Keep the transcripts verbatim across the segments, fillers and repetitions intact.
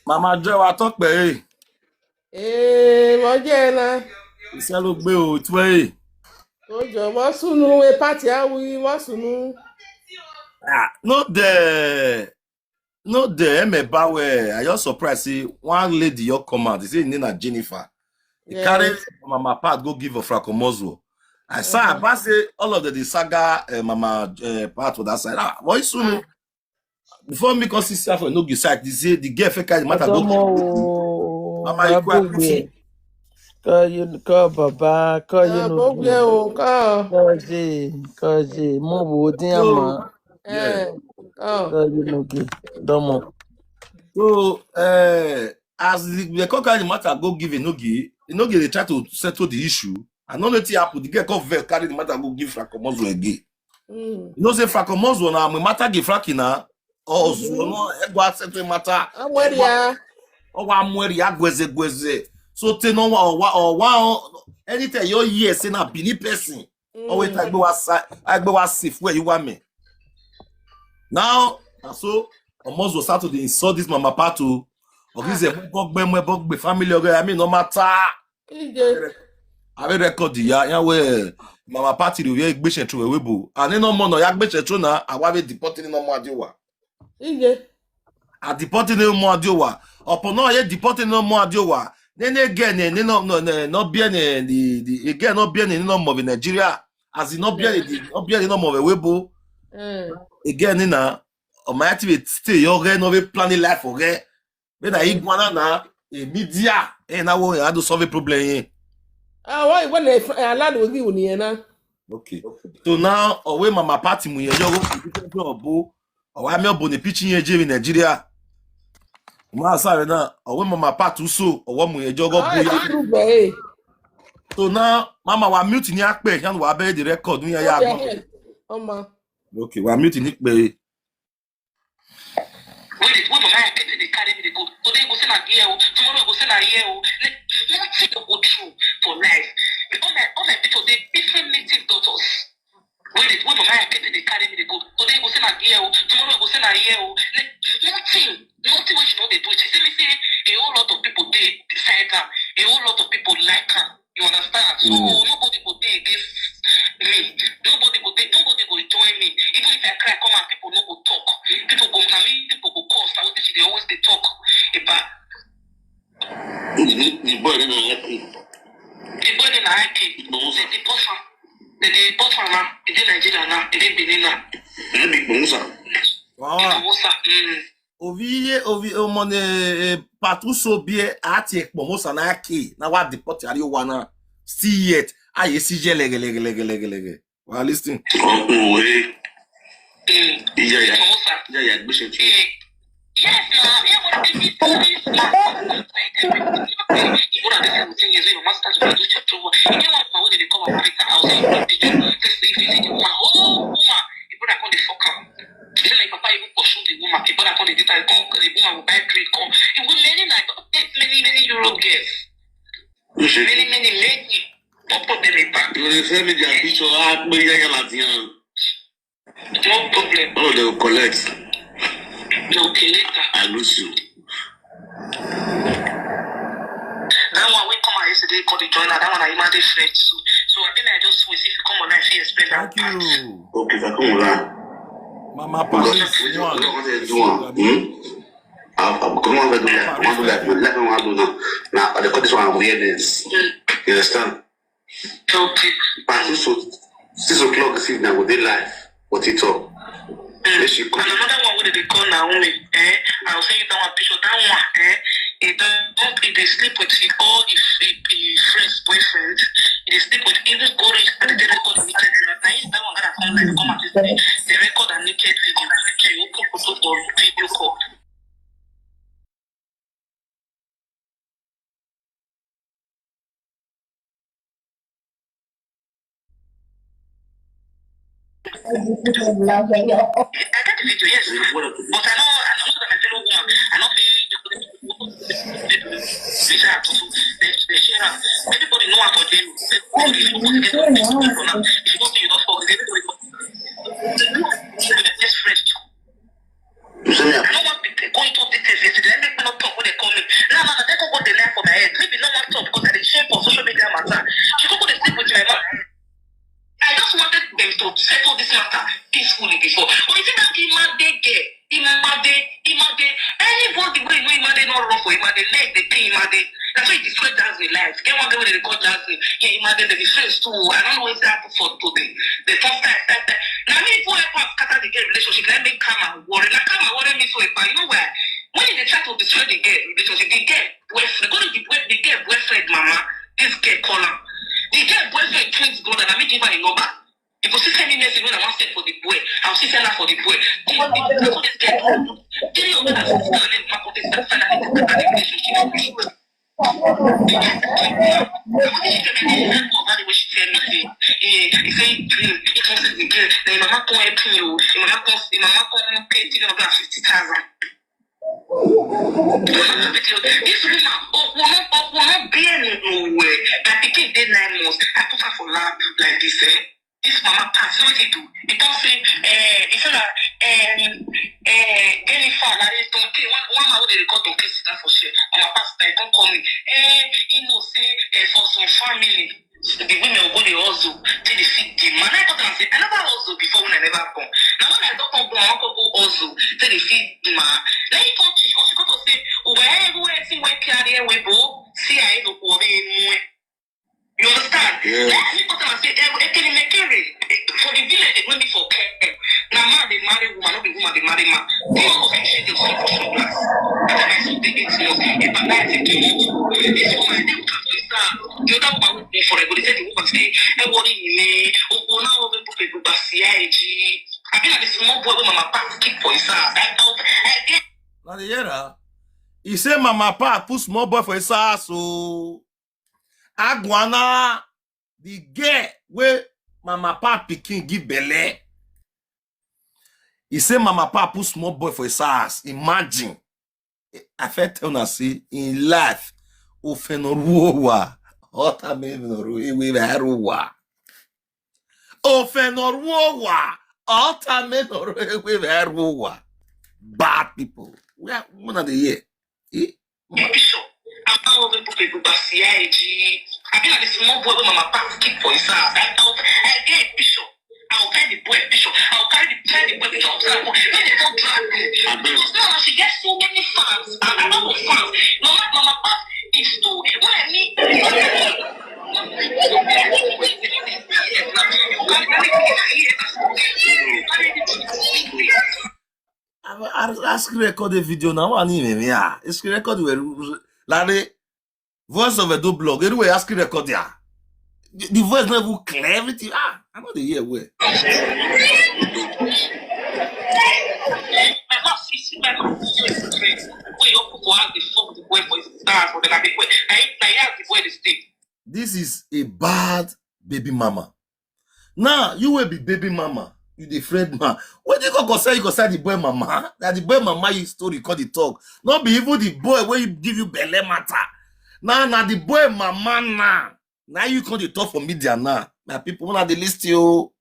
Mama Joy, wa talk pe, eh. Ee, wọ́n jẹ́ ẹ náà. Iṣẹ́ ló gbé o, twenty. Ó jọ wọ́n sùnú wé pàtí àwí wọ́n sùnú. Ah, no dey, no dey, Eme Bawe. I just surprised say one lady your come out. They say name na Jennifer. They carry Yes. Mama Pat go give her Fracomozo. I saw about say all of the, the saga uh, Mama uh, Pat for that side. Ah, what is soon? Before me come see Sister for no give side, they say the girl fit carry the matter go Ọjọ́ give. mọ́ o, Mama Ikwe abógbé. Akusi. Kọ́ yóò kọ́ bàbá, kọ́ yóò nù Àbógbé bí. o, kọ́. Kọ́ ṣe, kọ́ ṣe, mo wò ó dín àmọ́. So, yeah. Ẹ, kọ́. Kọ́ yóò nù kí. Dọ́mọ. So uh, as the, the come carry the matter go give Enogie, Enogie dey try to settle the issue. I no know wetin happen. The girl come vex carry the matter go give Fracomozo again. Mm. You know say Fracomozo na me matter give Fraki na. Or Zuono, e go settle matter. Amweri ya. Or wa mweri ya gweze gweze. So te no wa or wa or wa anything you hear say na Benin person. Always I go wa sa I go wa safe where you want me. Now, and so Omozo start to dey insult this Mama Pat o. Ogize bogbe me bogbe family oge I mean no matter. Ije. I will record the ya ya we Mama Pat dey we gbese tru we bo. And no more no ya gbese tru na I wa be deporting no more adewa. Ije. A deporting no more adewa. Upon no ye deporting no more adewa. Then again, eh, no no no no be any the the again no be any no more in Nigeria. As in no be any the no be any no more we bo. Mm. Again na o ma activate stay your no be planning life for. When I iguana na a media and I will I do solve a problem here. Ah, why when they allow the we ni na? Okay. So now owe Mama Pat mu ye yo go bo. Owe mi obo ni pitching ye je in Nigeria. Ma sorry na owe Mama Pat so owe mu ye jo go bo Ah, ya. I prove eh. So now Mama wa mute ni ape yan wa be the record ni ya ya. Ọmọ. Okay, wa mute ni pe. When they put my head, they carry me, they go. Today go say na here, oh. Tomorrow go say na here, oh. Nothing no go true for life. All my all my picture dey different native daughters. When they put my head, they carry me, they go. Today go say na here, oh. Tomorrow go say na here, oh. Nothing, nothing wey she no dey do. She say me say a whole lot of people dey beside her. A whole lot of people like her. You understand? So nobody go dey against me. Nobody go dey, nobody go join me. Even if I cry, come and people no go talk. People go na me, people go call. So wetin she dey always dey talk about. The, the boy then I like him. The boy then I like him. They dey boss am. They dey boss am now. He dey Nigeria now. He dey Benin now. Let me bounce am. He dey boss am. Mm. Oviye ovi omone eh, patu so bie ati ekpo mo sana ki na wa deport ari wa na still yet aye si je lege lege lege lege lege. Wa listen. Oh, oh, hey. Mm. Yeah, yeah. He dey boss am. Yeah, yeah, admission. Eh, yes, na. Yeah, what they mean to this? Like everything. You know that this is the thing is your master's will do your trouble. You know what? How they come and break her house? You know, they just this thing. This thing. Oh, woman. You put that on the fuck up. He said, like, Papa, even pursue the woman. He put that on the data. Come, the woman will buy drink. Come. It will many like many many Europe girls. You should. Many many many. No problem, Papa. You will send me their picture. Ah, but yeah, yeah, Latin. No problem. Oh, they will collect. Okay, later. I lose you. That one we come out yesterday called the joiner. That one I imagine French. So, so I think I just wish if you come online, if you explain that Thank part. You. Okay, if I come around. Mama Because Paris we do one. what they do. Hmm? I'll, I'll come over do that. I want to do that. Let me want to do now. Now, they call this one awareness. You understand? Okay. But six o- six o'clock this evening, I will be live for TikTok. Then she And come. Another one wey they call Naomi, eh? I'll send you that one picture. That one, eh? He don't, he dey sleep with his, all his, his, his friends' boyfriend. He dey sleep with even go reach and they record the naked video. Now, if that one gonna come live, come and say they record a naked video. They open photo for video call. I get the video, yes. But I know, I know that my fellow woman, I know they, they, they share am too. They, they share am. Everybody know about them. Everybody know what they do. If you don't see, you don't fall. Everybody know. Best friend. You see me? I don't want people going to this thing yesterday. Let me not talk when they for him, and the leg, the thing, him, and the, that's why he destroyed Jasmine life. Get one girl wey dey call Jasmine. Yeah, him, and the, the face too. I don't know wetin happen for today. The first time, time, time. Na me, before I come scatter the girl relationship, let me come and worry. Na come and worry me so far. You know why? When they try to destroy the girl relationship, the girl boyfriend, go to the boy, the girl boyfriend, mama, this girl call am. The girl boyfriend twins brother, na me give her a number. You go see send me message when I want step for the boy. I'll see send her for the boy. This, this, this, this girl, three hundred and fifty and then back of this, finally, the relationship. He say, "He come send the girl. Na him mama come help me o. Him mama come, him mama come pay three hundred and fifty thousand." This woman, oh, oh, no, oh, oh, no, be any no way. My pikin dey nine months. I put her for lap like this, eh? This mama pass, you know what he do? He talk say, eh, he say that, eh, eh, Jennifer, that is Donkey, one, one man wey dey record Donkey sit down for share. Mama pass, like, don't call me. Eh, he know say, eh, for some family, the women go dey hustle till they fit demand. I thought I say, I never hustle before when I never born. Now when I don't come born, I go go hustle till they fit demand. Now he come teach, she come to say, oh, where everywhere, see where carry, where bo, see, I don't go, you understand? Yeah. Let me go tell and say, eh, eh, Kenny Mekere, eh, for the village, they know me for care. Now man, they marry woman, not the woman, they marry man. They all of you should just for some class. After my son, they eight months, if I die, they kill you. This woman, they will come to the star. The other woman will be for everybody. Say the woman say, eh, worry me. Oh, oh, now we put people back, C I G. I mean, like the small boy with mama pass keep for his house. I don't, I get Now the hear her. He say mama pa put small boy for his house, so Agwana, the girl wey mama pa pikin give belle. He say mama pa put small boy for his house. Imagine. I fit tell una say in life, ofenoruowa, otamenorueweruwa. Ofenoruowa, otamenorueweruwa. Bad people. Where una dey hear? Eh? Bishop, I'm not over people, but C I G. I mean, like the small boy with mama pass keep for his house. I, I, I get Bishop. I'll carry the boy, Bishop. I'll carry the, carry the boy, Bishop. So, when they don't drag me, because now she gets so many fans. And I don't want fans. Mama, mama pass is too. When I meet, you can't carry it here. I, I, I screen record the video now. I need me. Yeah, screen record where Larry, voice of Edo blog. Anyway, I screen record there. The, the voice not even clear everything. Ah, I know the year where. My mom see, see, my mom see, see, where your people have the fuck the boy for his stars for the like boy. I, I have the boy the state. This is a bad baby mama. Now, you will be baby mama. You the friend man. When you go, go say, you go say the boy mama. That the boy mama you story call the talk. Not be even the boy where you give you belle matter. Now, now the boy mama now. Now you come the talk for media now. My people, when are they list you?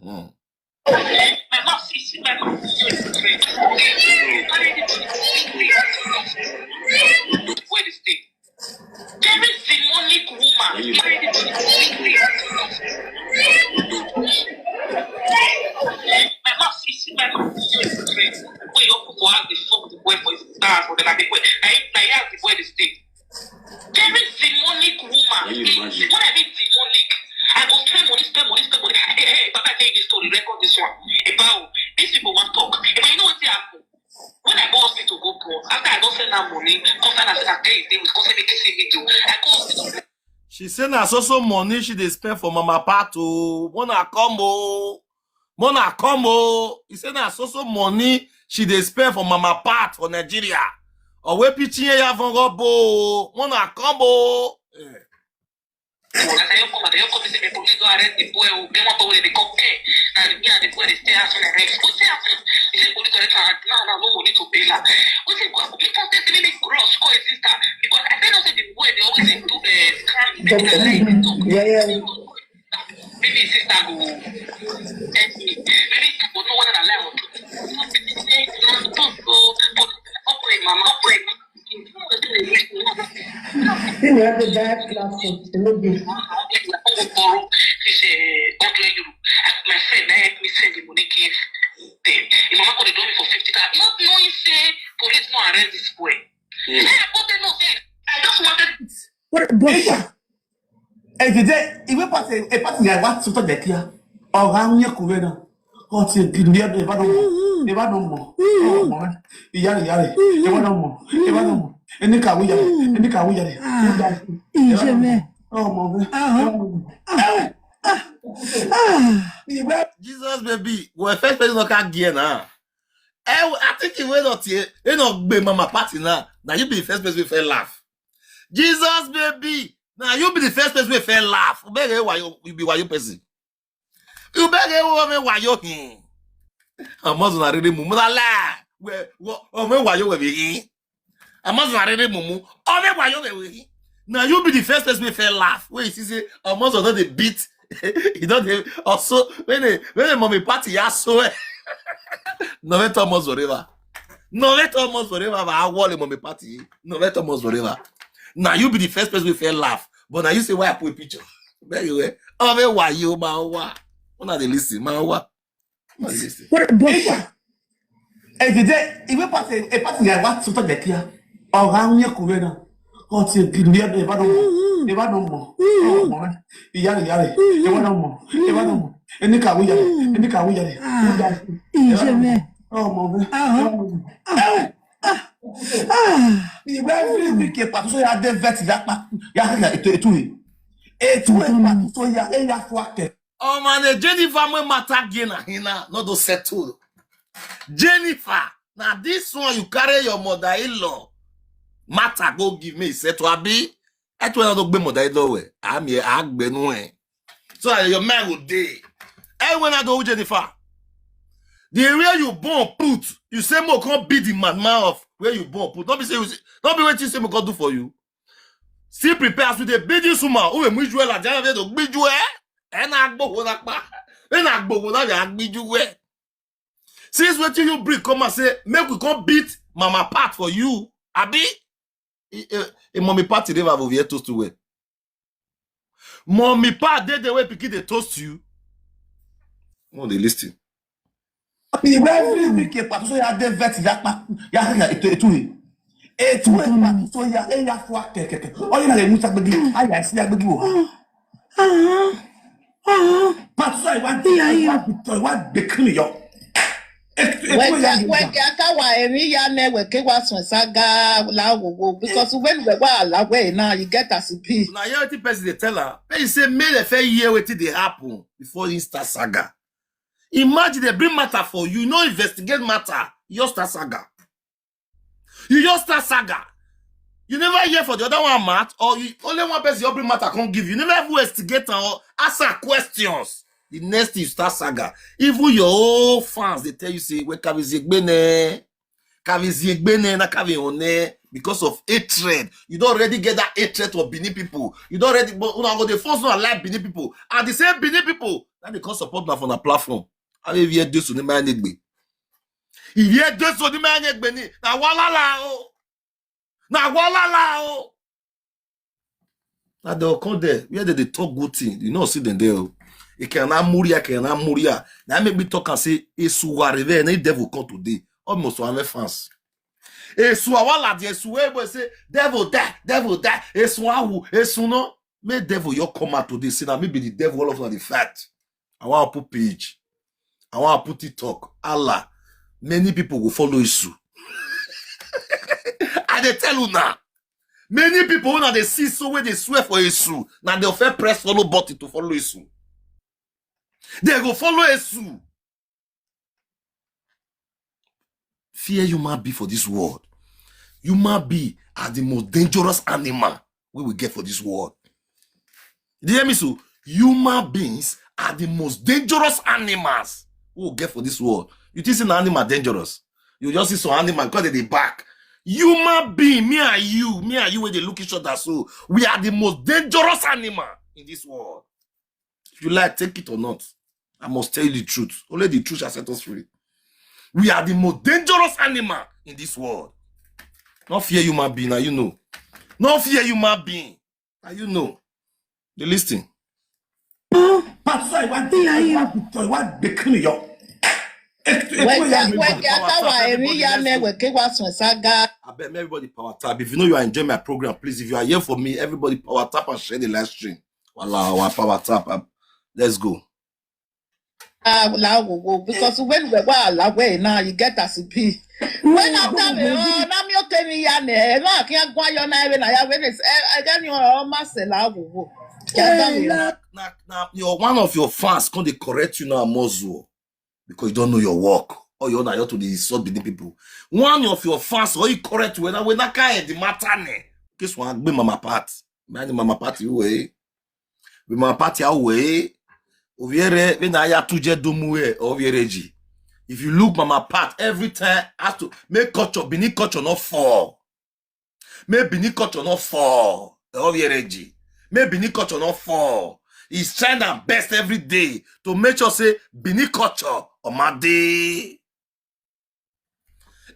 Hmm. My mom see, see, my mom see, see, where the state. Very demonic woman. My mom see, see, my mom see, see, where your people have the fuck the boy for his stars for the like boy. I, I have the boy the state. Very demonic woman. Can you imagine? When I mean demonic, I go spend money, spend money, spend money. Hey, hey, hey, Baba, tell you this story, record this one. About these people want talk. If I know what happen, when I go hospital, go born, after I don't send that money, come find out say na three days, come say make you see video. I go hospital. She say na so so money she dey spend for mama part o. Mona come o. Mona come o. He say na so so money she dey spend for mama part for Nigeria. Owe pitching ya vongo bo. Mona come o. Eh. As I come, as I come, say the police go arrest the boy. Oh, get one boy wey dey call K. And me and the boy dey stay house when I rest. Wetin happen? He say police arrest am. Now, now, no money to bail am. Wetin go happen? He come say make cross call his sister because I tell you say the boy dey always dey do, eh, scam. Make I lie dey talk. Yeah, yeah. Maybe his sister go help me. Maybe sister go know whether na lie or truth. He say na truth o, but open him mama, open him mama. Then you have the bad platform, maybe. My friend, now help me send the money give them. If mama go dey do me for fifty thousand, not knowing say police no arrest this boy. What, but Ejide, iwe pati, e pati ya wa tuto de kia. Ọ̀rọ̀ ahụ nye kwuru na. Ọtị gị ndị ebe ebe nọ mọ. Ebe nọ mọ. Ọmọ rẹ. Ìyá rẹ, ìyá rẹ. Ebe nọ mọ. Ebe nọ mọ. Ẹni ka wíyà rẹ. Ẹni ka wíyà rẹ. Ìjẹmẹ. Ọmọ rẹ. Ìwé. Jesus baby, well, first person no can gear now. I, I think he went out here. You know, be mama party now. Now you be the first person we fell laugh. Jesus baby. Now you be the first person we fell laugh. Beg why you, you be why you person. You beg why you him. Amazon are really mumu la. Where what? Oh, where why you were him? Amazon are really mumu. Oh, where why you were him? Now you be the first person we fell laugh. Where you see say Amazon not the beat. You don't have also when the when the mommy party ya so. No let Thomas forever. No let Thomas forever. I want the mommy party. No let Thomas forever. Now you be the first person we fell laugh. But now you say why I put a picture. Very well. Oh, where why you man? Why? Una dey listen, man. Why? Una dey listen. What, but Ejide, iwe pati, e pati ya wa tuto de kia. Ọ̀rọ̀ ahụ nye kwuru na. Ọtị gị ndị ebe ebe nọ mọ. Ebe nọ mọ. Ọmọ rẹ. Ìyá rẹ, ìyá rẹ. Ebe nọ mọ. Ebe nọ mọ. Ẹni ka wíyà rẹ. Ẹni ka wíyà rẹ. Ìjẹmẹ. Ọmọ rẹ. Ìwé every week e pati so ya de vet ya pa. Ya ya etu etu. Etu e pati so ya e ya fọ akẹ. Oh man, the Jennifer me matter again na hina, not to settle. Jennifer, now this one you carry your mother-in-law matter go give me settle abi. I told her to be mother-in-law we. I'm here, I gbenu eh. So that your man will day. And when I do Jennifer, the area you born put, you say more can't be the man man of where you born put. Don't be say you don't be what you say more can do for you. See prepare as we dey beat this woman. Who we mutual at the end of the beat you eh? And I go with that. And I go with that. I beat you eh? Since wetin you bring come and say make we come beat mama part for you, abi? A mommy party dey have over here toast to well. Mommy part dey the way pikin dey toast you. No dey listen. Ìwé every week e pati so ya de vet ya pa ya ya etu etu. Etu e pati so ya e ya fọ akẹ kẹkẹ. Ọyẹ na le musa gbẹgi. Aya si ya gbẹgi wo. Pati so I want I want to I want the clean yo. Wẹ̀kẹ̀ akawa ẹ̀rín ya nẹ wẹ̀kẹ̀ wa sùn ṣága láwòwò because when we wà láwẹ̀ náà you get as e be. Na hear wetin person dey tell her. Make you say make dem first hear wetin dey happen before you start saga. Imagine dem bring matter for you, no investigate matter, you just start saga. You just start saga. You never hear for the other one mouth or you, only one person you bring matter come give you. You never even investigate am or ask am questions. The next thing you start saga. Even your old fans dey tell you say we kavizi egbene, kavizi egbene na kavi one because of hatred. You don already get that hatred for Benin people. You don already but una go dey force una like Benin people and the same Benin people na dey come support una for una platform. Abi if you hear this on the man egbe, if you hear this on the man egbe ni na walala o, na walala o. Na dem come there where dem dey talk good thing. You know see dem there o. Ekena muria, ekena muria. Na make me talk and say esu wareve na devil come today. Almost one fans. Esu awala the esu wey boy say devil die, devil die. Esu awu, esu no. Make devil your come out today. Say na me be the devil all of una dey fight. I wan put page. I wan put TikTok. Allah. Many people go follow Esu. I dey tell you now. Many people una dey see so wey dey swear for Esu. Na dem first press follow button to follow Esu. Dem go follow Esu. Fear human being for this world. Human being are the most dangerous animal wey we get for this world. Do you hear me so? Human beings are the most dangerous animals wey we get for this world. You think say na animal dangerous? You just see some animal because dem dey bark. Human being, me and you, me and you wey dey look each other so, we are the most dangerous animal in this world. If you like, take it or not. I must tell you the truth. Only the truth shall set us free. We are the most dangerous animal in this world. No fear human being, na you know. No fear human being, na you know. Dey listen. Pati so I want I want to I want the clean yo. Etu Weke, weke, power tap, everybody, let's go. Weke wa sun saga. I beg everybody power tap. If you know you are enjoying my program, please, if you are here for me, everybody power tap and share the live stream. Voila, our power tap. Um, let's go. Ah, la wo wo, because when we wa la we now, you get as it be. When I tell me, oh, na mi o te mi ya ne, na ki agwa yo na we na ya we ne, eh, eh, then you are almost la wo wo. Now, now, now, your, one of your fans come dey correct you now, Mozuo, because you don't know your work. Or you're not to the insult Benin people. One of your fans, or he correct when I, when I can't the matter ne. This one, be Mama Pat. Man, the Mama Pat, you way. Be Mama Pat, you way. Oviere, when I ya tuje domu e, Oviere ji. If you look Mama Pat, every time has to make culture, Benin culture not fall. Make Benin culture not fall. Oviere ji. Make Benin culture not fall. He's trying our best every day to make sure say Benin culture on my day.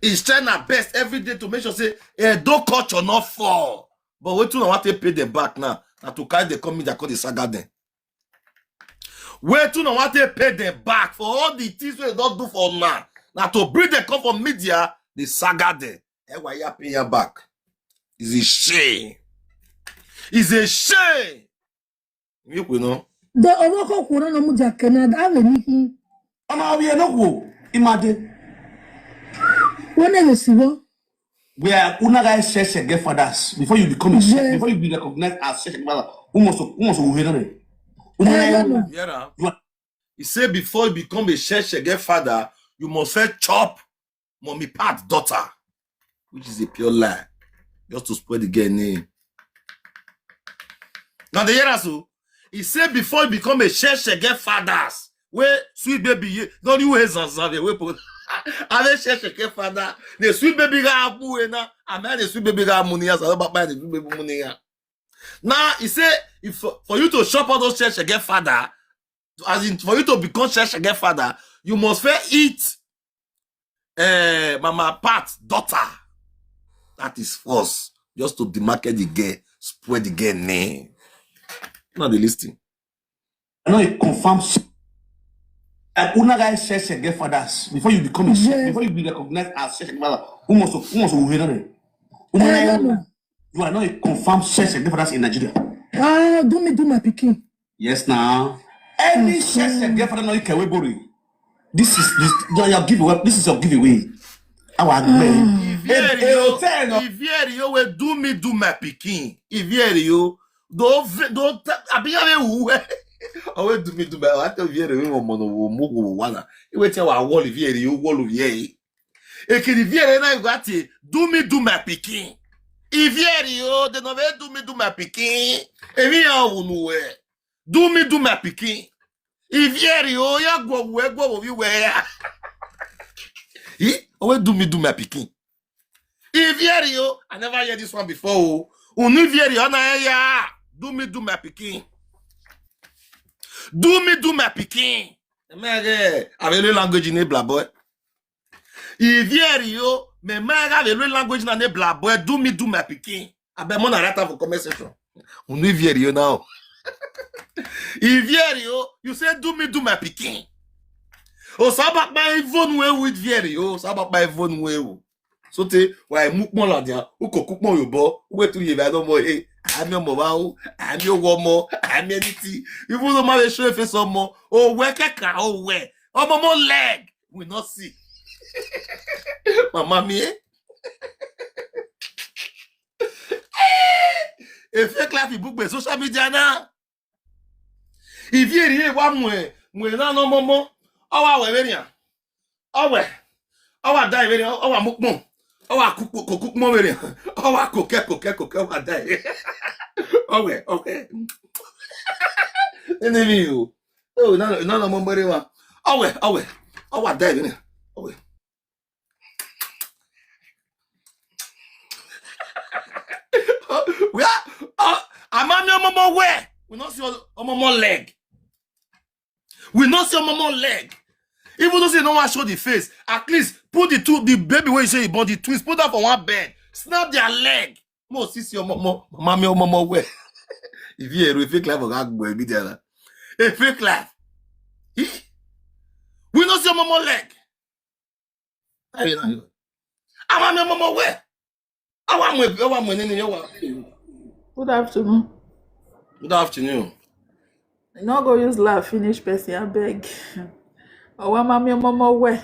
He's trying our best every day to make sure say Edo culture not fall. But wait till I want to pay them back now. Now to carry the coming that call the saga then. Wait till I want to pay them back for all the things we don't do for now. Now to bring them come for media, the saga then. E wa ya pay ya back. It's a shame. It's a shame. You know. The Oroko Kura no muja Canada, I will need him. Ama obi eno wo imade. When I see what? Where una guys share share get fathers before you become a share, before you be recognized as share share father. Who must, who must who hear it? Who must hear it? Yeah. You are He said before you become a share share get father, you must first chop Mommy Pat daughter, which is a pure lie. Just to spoil the girl name. Now the year so, he said before you become a share share get fathers, where sweet baby, ye- don't you hear Zanzan, the way put. I mean share share get father. The sweet baby ga abu ena. I mean the sweet baby ga munia. So about the sweet baby munia. Now he said if for, for you to chop all those share share get father, as in for you to become share share get father, you must first eat uh, Mama Pat's daughter. That is false. Just to demarket the girl, spread the girl name. Now they listen. I know it confirms. Like una guys share share get fathers before you become a share, before you be recognized as share share father. Who must, who must who hear it? Who must hear it? You are not a confirmed share share get fathers in Nigeria. Ah, do me do my picking. Yes now. Any share share get father no you can we bury. This is this your giveaway. This is your giveaway. Our man. If you you will do me do my picking. If you don't don't abi ya me wu. Awe do me do my. I tell you we mo mo no wo mo wo wana. Iwe ti wa wall if you wall of ye. Ekiri viere na igwati do me do my picking. If you they no do me do my picking. Evi ya unu we. Do me do my picking. If you ya gwo we gwo we we ya. He always do me do my picking. If you I never hear this one before. Unu if you na ya do me do my picking. Do me do my picking. Emege, I have a language in Ebla boy. If you me me have a language in Ebla boy. Do me do my picking. I bet more than that for comment section. Unu if you now. If you you say do me do my picking. O sabak my phone way with Vieri. O sabak my phone way. So te wa mu pon la dia, u ko ku pon yo bo, we tu ye ba do mo e. Ami omo wa o, ami owo mo, ami eniti. Even though ma be show face omo, o we keka o we. Omo mo leg. We not see. Mama mi e. E fake life ibugbe social media na. If you really wa mwe, mwe na no momo. Awa we we ria. Awe. Awa dai we ria, awa mukmo. Awa kuku kuku mo we ria. Awa koke koke koke awa dai. Awe, awe. Enemy you. Oh, no no no mo mwe wa. Awe, awe. Awa dai we ria. Awe. We are uh, amami omomo where? We not see omomo leg. We not see omomo leg. Even though say no one show the face, at least put the two the baby where you say you born the twins, put that for one bed, snap their leg. Mo see see omomo, mami omomo where? If you a fake life, a fake life. We not see omomo leg. Hey, no. Ama mi ọmọ wẹ. Awa mo, awa mo nini yo wa. Good afternoon. Good afternoon. You no go use laugh finish person, I beg. Owa mami momo we.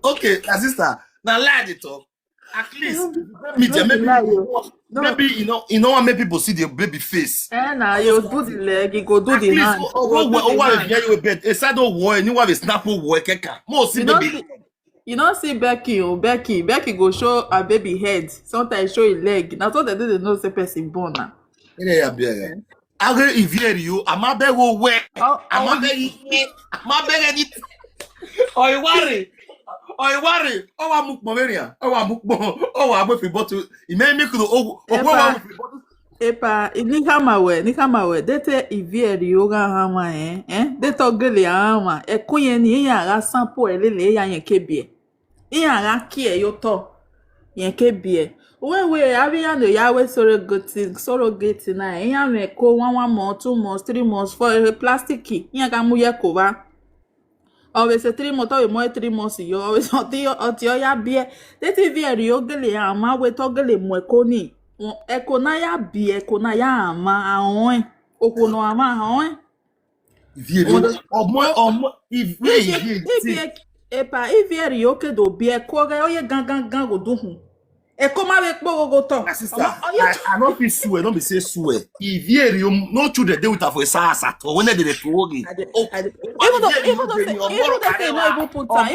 Okay, my sister. Now lie dey talk. At least, no be, maybe, no be maybe, lie o. No. Maybe you know, you know what make people see the baby face. Eh, na you do the leg, you go do the hand. At least, oh, oh, oh, oh, why you bed? A side of war, and you have a snap of war, keka. Mo see baby. You no see Becky o, Becky. Becky go show her baby head. Sometimes show him leg. Na so dem dey know say person born na. Ene ya bia ya. Age ivieri o, ama be wo we. Oh, ama be yi, ama be re ni. Oi worry. Oi worry. O wa mu pon veria. O wa mu pon. O wa mu fi bottle. Ime mi kuro o, o wa mu fi bottle. Epa, ni kama we, ni kama we. Dete ivieri o ga hama, eh, eh. Dete ogele hama. E kunye ni ya ga sample e lele ya yen kebie. Iya ra ki e yo to. Yen kebie. We we, abi ya no ya we surrogate, surrogate na. Iya me ko one, one month, two months, three months, for a plastic. Iya ga mu ye ko ba. Always say three months, always more three months yo. Always until yo, until yo ya bie. Dete ivieri o gele ya ma we to gele mo e ko ni. Won, e ko na ya bie, e ko na ya ama, a on. O ko no ama, a on. Ivieri o, ọmọ, ọmọ, ivieri, epa, ivieri o ke do bie ko ga, oye gan, gan, gan go do hun. E ko ma we po go to. My sister, I, I no fit swear, no be say swear. Ivieri o, no children dey with her for a sasa to. When they dey throw again. Even though, even though say, even though say no even put her,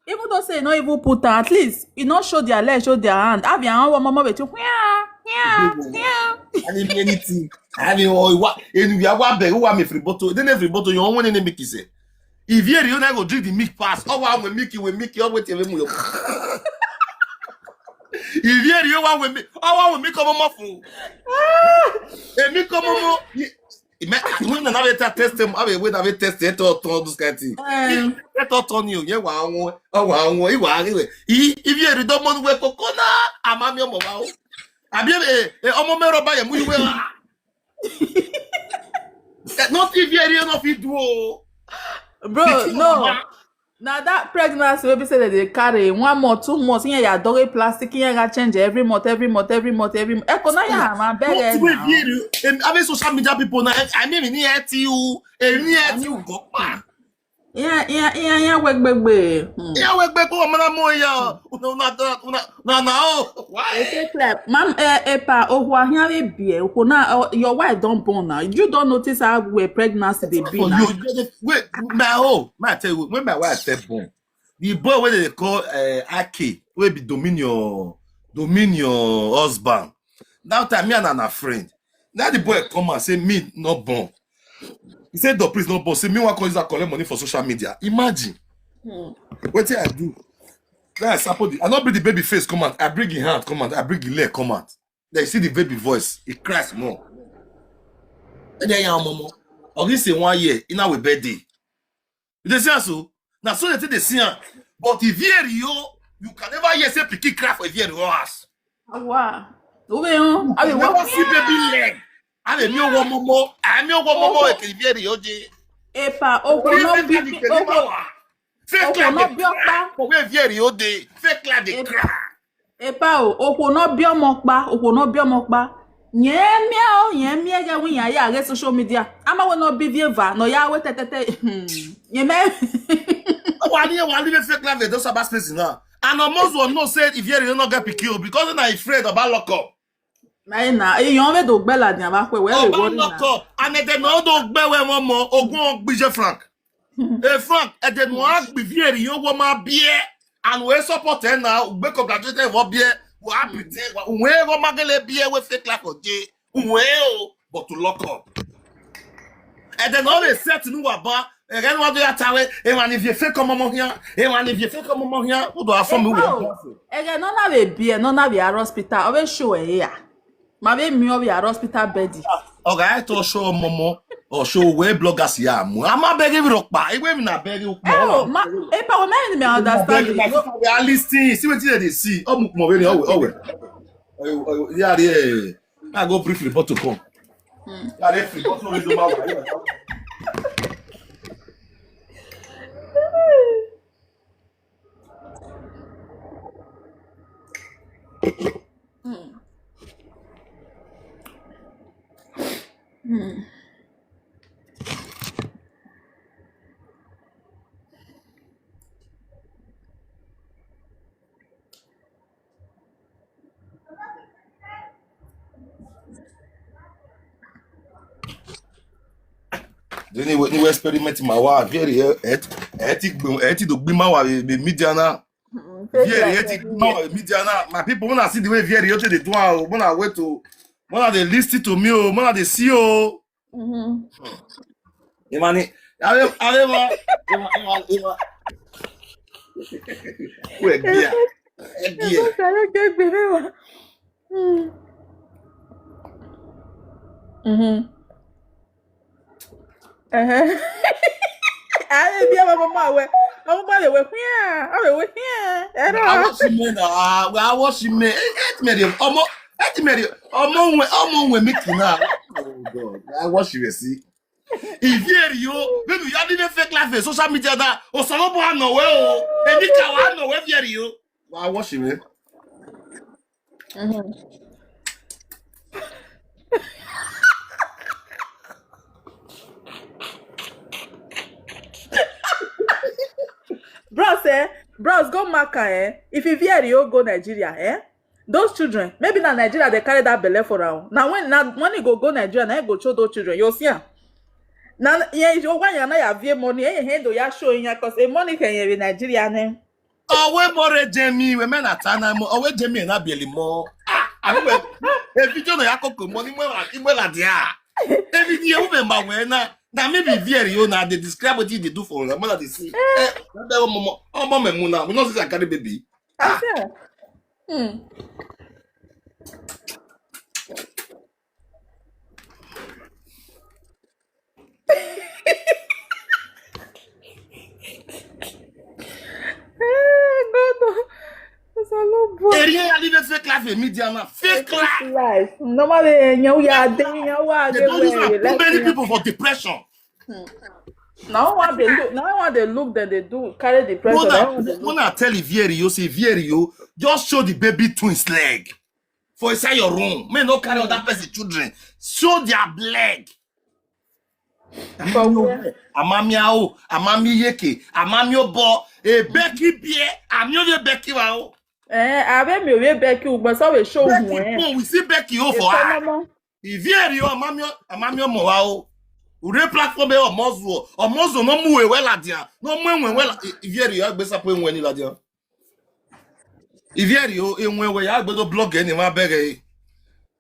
even though say no even put her, at least e no show their leg, show their hand. Abi awon omo mo be ti hia, hia, hia. I didn't mean anything. I didn't, oh, what? And we are one bag. Who am free bottle? Then free bottle. You want any make say? Ivieri o na go drink the milk pass. Oh, wa we milk, we milk. Oh, wait, we mu yo. Ivieri o wa we milk. Oh, wa we milk omo mo fun. E milk omo mo. Ime, when na we ta test them, abe we na we test it all, all this kind of thing. Eh. It all turn you. Yeah, wa won, oh, wa won, iwa ri we. I, ivieri do mo we koko na, ama mi omo wa o. Abi e, e, omo me roba ye mu iwe wa. Eh, not ivieri no fit do o. Bro, no. Na that pregnancy wey be say dem dey carry one month, two months, here ya doggy plastic, here ya change every month, every month, every month, every month. E ko na ya ma bere na. What we view? Em, abi social media people na, I mean, ni eti u, e ni eti u go pa. Yeah, yeah, yeah, yeah, we gbegbe. Hmm. Yeah, we gbegbe ko mana mo ya. Una, una, una, na, na, oh, why? E take clap. Mam, eh, epa, ohwa here we be, eh, ohwa na, oh, your wife don born now. You don notice how we pregnancy dey be now? You, you, wait, my, oh, my, I tell you, when my wife first born, the boy wey dem dey call, eh, Ake, wey be Dominion, Dominion husband. That time, me and her na friend. Now the boy come and say me no born. He said, "The priest no born." Say me wan call, use am collect money for social media. Imagine. Hmm. Wetin I do? Then I support the, I no bring the baby face come out. I bring him hand come out. I bring him leg come out. Then you see the baby voice. He cries more. And then ya momo. Or he say one year, in our birthday. You dey see am so? Na so they take dey see am. But Ivieri o, you can never hear say pikin cry for Ivieri o house. Awa. Owe o. You can never see baby leg. I dey mi owo momo. I mi owo momo eke Ivieri o je. Epa, oko no bi, oko, oko no bi opa. For where Ivieri o dey, fake life dey cry. Epa o, oko no bi omo pa, oko no bi omo pa. Yen mi o, yen mi ege win ya ya re social media. Ama we no bi vie va, no ya we tetete. Hmm. Yen me. Wa ni, wa ni fake life dey don about space now. And almost one know say Ivieri no get pikin o, because na afraid about lock up. Na e na, e yon we do gbela ni aba pe we. Oba worry na. Lock up, and they no do gbe we momo, ogun ogbije Frank. Eh, Frank, e dey no agbi Ivieri o wo ma bie. And we support e na, we congratulate e wo bie. We happy te, we wo ma gele bie, we fake life for day. We o, but to lock up. E dey no dey set nu wa ba. E dey no do ya tawe. E wa ni vie fake omo mo here. E wa ni vie fake omo mo here. Who do I form we? E dey no na we bie, no na we hospital. Always show e here. Ma be mi obi a hospital bed. Oga, I to show momo or show where bloggers ya mu. I'm a begging rock pa. Iwe mi na begging. Oh, ma, e pa we me me understand. We are listening. See what they see. Oh, mo very oh we, oh we. Oh, oh, yeah, yeah. I go briefly but to come. Hmm. Yeah, they free but no do my. Hmm. Hmm. Then they were experiment my wife. Very, eh, eh, eh, ti gbin, eh, ti do gbin my wife, eh, media na. Mm, fake Very, life, eh, ti everywhere. Gbin my wife, media na. My people, when I see the way very, you dey do, ah, oh, when I wait to, when I dey listen to me, oh, when I dey see, oh. Mm-hmm. Imani, ave, ave ma, ima, ima, ima. Who e bia? E bia. Ẹ má ṣàlàyé gbé mi wá. Hmm. Mm-hmm. Uh-huh. Aye, bi ama mama we. Mama le we hia. Awe we hia. Ero. I watch me na. Ah, we I watch me. Eh, eh, me dey. Omo, eh, me dey. Omo we, omo we make na. Oh God. I watch you see. If you yo, maybe you are living fake life in social media that. O solo bo no we o. Emi ka wa no we fi yo. I watch you. Mm-hmm. Bros, eh? Bros, go Maka, eh? If you fear, you go Nigeria, eh? Those children, maybe na Nigeria they carry that belle for now. Now when now money go go Nigeria, now go show those children. You see am. Now yeah, you want your now you have money, eh? Hand ya show in ya cause a money can you in Nigeria name. Owe more jemi we men atana mo owe jemi na bieli mo. Ah, abi we e video na ya koko mo ni mo la ni mo la dia. E video we ma we na na me be very you na dey describe what you dey do for una mother dey see. Eh, that one mo mo mo me mu na we no see carry baby. Ah. Hmm. Eh, God, no. That's a low boy. Eri ya live fake life in media na fake life. Life. Normally, eh, nyawu ya de, nyawu ya They de don't use we, am put let's many see. People for depression. Hmm. Now what they look, now what they look, then they do carry depression. Now what they look. When I tell Ivieri, you say Ivieri, you just show the baby twins leg for inside your room. May not carry other person children. Show their leg. For where? Amami ao, amami yeke, amami obo, e beki bie, ami o beki wa o. Eh, abe mi o beki ugbo so we show Beki hu eh. Bo, we see beki o for her. If you are you, amami o, amami omo wa o. Ure platform e omozu o, omozu no mu ewe ladia, no mu ewe la. If you are you, agbe sapo ewe ni ladia. Ivieri o enwe we ya gbedo blog eni ma bere.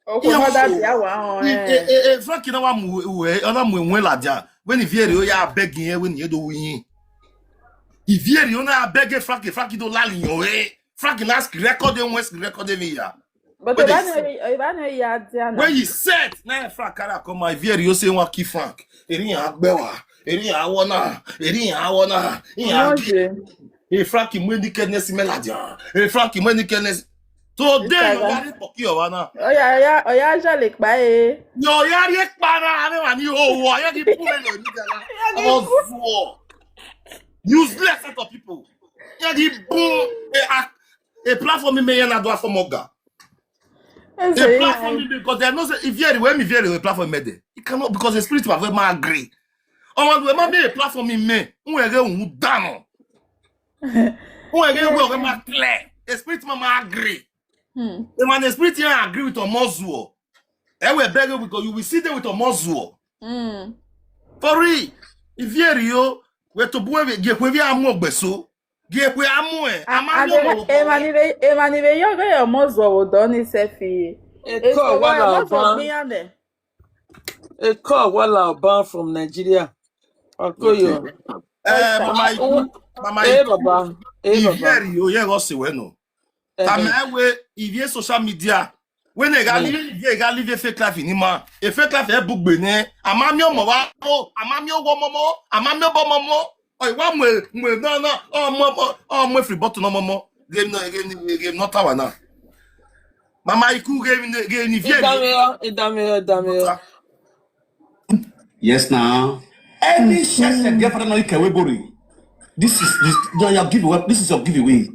Okwu mother di awa on. E e e Frankie na wa mu we, ona mu enwe la dia. When Ivieri o ya beg yen when ye do wi. Ivieri o na beg Frankie, Frankie do lali yo e. Frankie na screen record e, won screen record e mi ya. But if I know, if I know you are there now. When you said na Frank Kara come Ivieri o say won kill Frank. Eri ya gbe wa. Eri ya wona. Eri ya wona. Iya gi. Hey, Frankie, when the kidness me la dia. Hey, Frankie, when the kidness. Today, you are the pocky of Anna. Oh yeah, yeah, oh yeah, jale pa eh. Yo, ya ri pa na, ame wa ni o, wa ya di pu me lo ni gala. Omo zuo. Useless set of people. Ya di pu a a platform me ya na do for moga. A platform me because they know say if you are when me very a platform me there. You cannot because the spirit of my agree. Omo we ma be a platform me. Unwe ge un dano. Unwe ge we ma clear. A spirit ma ma agree. Hmm. The man the spirit here agree with Omozuo. E we beg we go you will see there with Omozuo. Hmm. For real. If you are you, we to boy we get we amu ogbeso. Ge we amu e. Ama yo mo. E ma ni be e ma ni be yo ge Omozuo wo do ni sefi. E ko wa la ba. A call wala ban from Nigeria. Akoyo. Eh, Mama Iku, Mama Iku. Eh, Baba. Eh, Baba. Iveri, oh, yeah, go see when no. Tame we, Ivie social media. When they got live, they got live a fake life in Ima. A fake life, a book bene. Amami omo wa, oh, amami owo momo, amami obo momo. Oh, one way, way, no, no. Oh, mo, mo, oh, mo free bottle no momo. Game no, game, game no tower now. Mama Iku game, game, game. Idame yo, idame yo, idame yo. Yes, now. Any church and girlfriend no can we bori. This is this. No, you give away. This is your giveaway.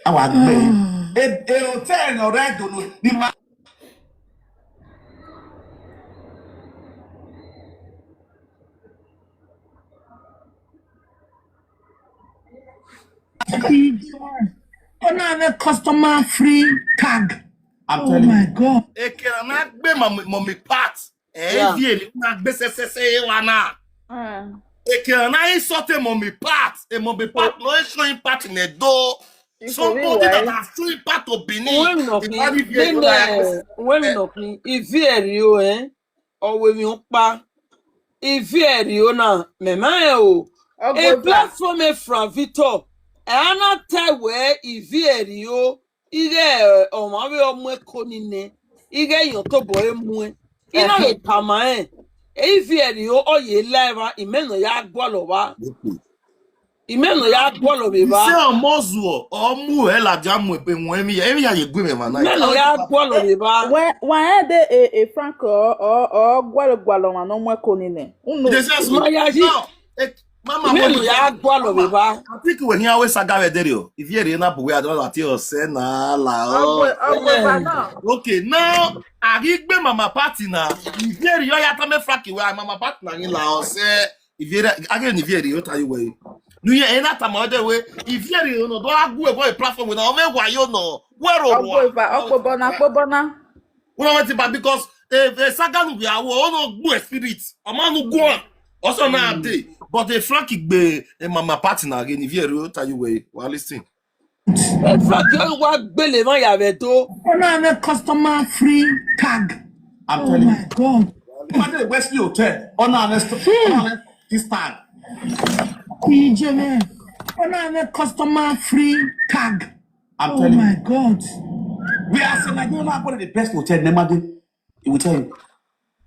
Our man. A, a hotel in Oredo, no, the man. Ọ na-eme customer free tag. I'm Oh telling my you. God. Ekere na gbe mommy, mommy part. Eh, Yeah. Evieri na gbe se se se wa na. Mm. Ekere na insult a mommy part. A mommy part no e show him part in a do. Somebody that has shown him part to Benin. When we not The clean, body Evieri then, no like uh, when we eh, not clean, Evieri o, eh, or when we not pa, Evieri o na, me ma eh o. A Ọgọza. Platform e from Victor. E ana tell we Evieri o. Ige ọmọ we ọmọ eko nine. Ige yan to bo emu e. Ina Ẹhẹn. le tama e. Evieri o oye live, imeno ya gwalo wa. Okay. Imeno ya gwalo be He ba. Say ọmọ zuọ, ọmọ ẹ la ja mu ebe wọn emi, emi ya ye gwe me ma na. Imeno ya gwalo be ba. When when I dey a, a Frank or or or gwalo gwalo man no mwe ko ni ne. Uno. They say so. Maya ji. No. Eh, Mama, Imeno what ya gwalo be ba. I think when you always saga we dere o. If you na bu we adon ati o se na la o. Ọgwụ ọgwụ ba Eh. na. Okay, now I give mama party na. If you ya ta me Frank we mama party na ni la o se. If you again if you o ta you we. Nu ye e na ta ma de we. If you no do agu e go a platform we na o me wa yo no. Where o Ọgwụ wa. Ba ọgwụ bona ọgwụ bona. Una wetin bad because eh, eh, saga no be awo, ono gbu spirit. A man no go on. Also na dey. But the Frank Igbe, eh, mama party na again. If you o ta you we, wa listen. Frank yo wa gbele ma ya ve to. Ọ na-eme customer free tag. I'm Oh telling my you. God. Imagine Wesley Hotel. Ọ na-eme st- Hmm. Ọ na-eme this tag. Ije me. Ọ na-eme customer free tag. I'm Oh telling my you. God. We are saying like you know about the best hotel. Nemadi, he will tell you.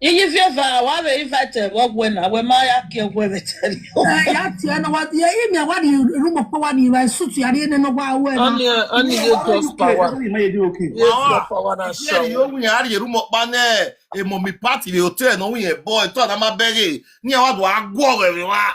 Iyi fieva wa we invite wa gwe na we ma ya ke gwe we tell you. Eh, ya ti na wa ye imi wa di room of power ni wa suit ya ri ne no wa we na. Only only Yeah, you why are just you okay? Power. That's why you might do okay. Yes, Power. Power na Jerry, show. You we are your room up man. Eh, mommy party the hotel no we a boy to na ma bere. Ni wa do agwo we wa.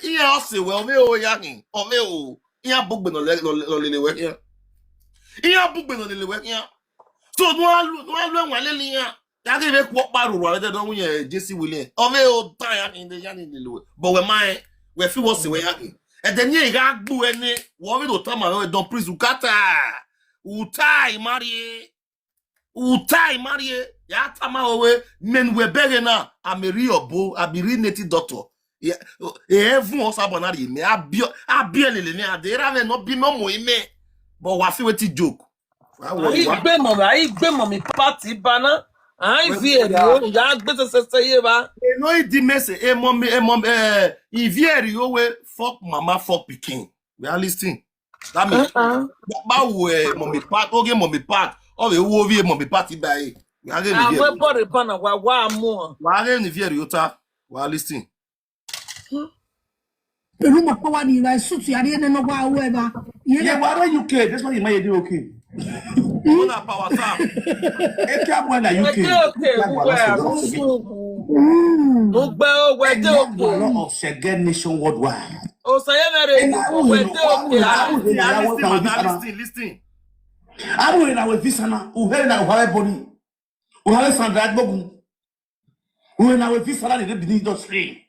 Ihe ọ sị wee ome o ya gị ome o ihe abụgbe nọ le- nọ le- nọ lele wee ya ihe abụgbe nọ lele wee ya so nụalụ nụalụ enwalele ya ya ga ebe kwụ ọkpa rụrụ arịda na nwunye jesi wele ome o ta ya gị ndị ya niile lewe bụ wee mae wee fi wọsị wee ya gị ede nye ga agbu ene wee obi ụta ma wee don prince ukata uta imari utai marie ya tama owe men we bere na ameri obo abiri native doctor ya e evun o sabo na ri me abio abio lele me adera me no bi mo mo ime but wa fi wetin joke wa wo Ayi wa gbe mọ mi, ayi gbe mọ mi party bana. Ayi well, vi èrè yeah. O, ìyá gbé sẹsẹsẹ yé ba. E no e di mese e mo mi e mo eh ivi eri o we fuck mama fuck pikin. We are listening. That means Uh-uh. Báwo ẹ mommy part oge mommy part ọ wee wuo vie mommy part ibe anyị. Wee agha ni Àwọn vie ẹbọ rẹ̀ bá náà wá wá mú ọ. Wee agha ni vie riota. Wee listen. Èrú mọ̀ pé wá ní ìlà ìsútù yàrá yẹn nínú wá owó ẹ̀ bá. Ìyẹn Yeah, lè why don't you care? That's why you might do okay. Una power tap. Eke abụọ na U K. Ẹjẹ́ òkè Like wà wúwo ẹ̀ lásìkò. Àbúrò. Mo gbẹ́ owó Eke ẹjẹ́ òkè. Abụọ of Shege Nation worldwide. Òsànyẹ́ mẹ́rin Eke ìlú Abụọ owó ẹjẹ́ òkè. Abụọ Listen, Abụọ listen, Abụọ madam, Abụọ listen, listen. Abụọ na we visa na uhe na uhe boni. Uhe Sandra Agbogun. Uhe na we visa na the Benin industry.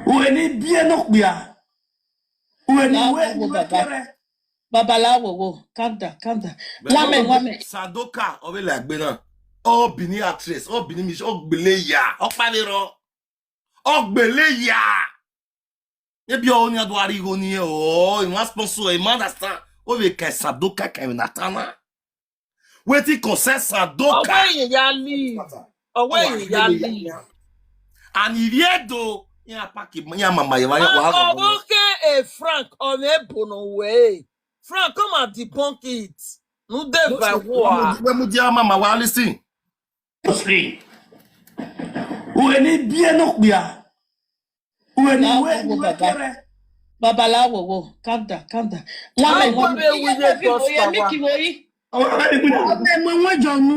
Uhe ni bie no kpia. Uhe ni Now we we go we back. Kere. Babalawo wo, calm down, calm down. Wame, wame. Sadoka, Ove Lagbena. All Benin actress, all Benin mission, all Gbeleya, all Panero, all Gbeleya. Ebi o ni adu arigo ni e o, you must sponsor, you must understand. Ove ka Sadoka ka Natana. Wetin concern Sadoka? Ọwọ́ èèyàn ya leave. Ọwọ́ èèyàn ya leave. And if you do, ya pack it, ya mama, ya wa wa. Okay, eh, Frank, on a bono way. Frank, come and debunk it. No dey by war. When mu dia mama wa listen. Free. Ure ni bie no kpia. Ure ni Now we we go we baba. kere. Babalawo, wo, calm down, calm down. One How line, go one be we line. get God's power? Miki woyi. Ore ni kpia. Ọbẹ̀ mọ wọn jọ nu.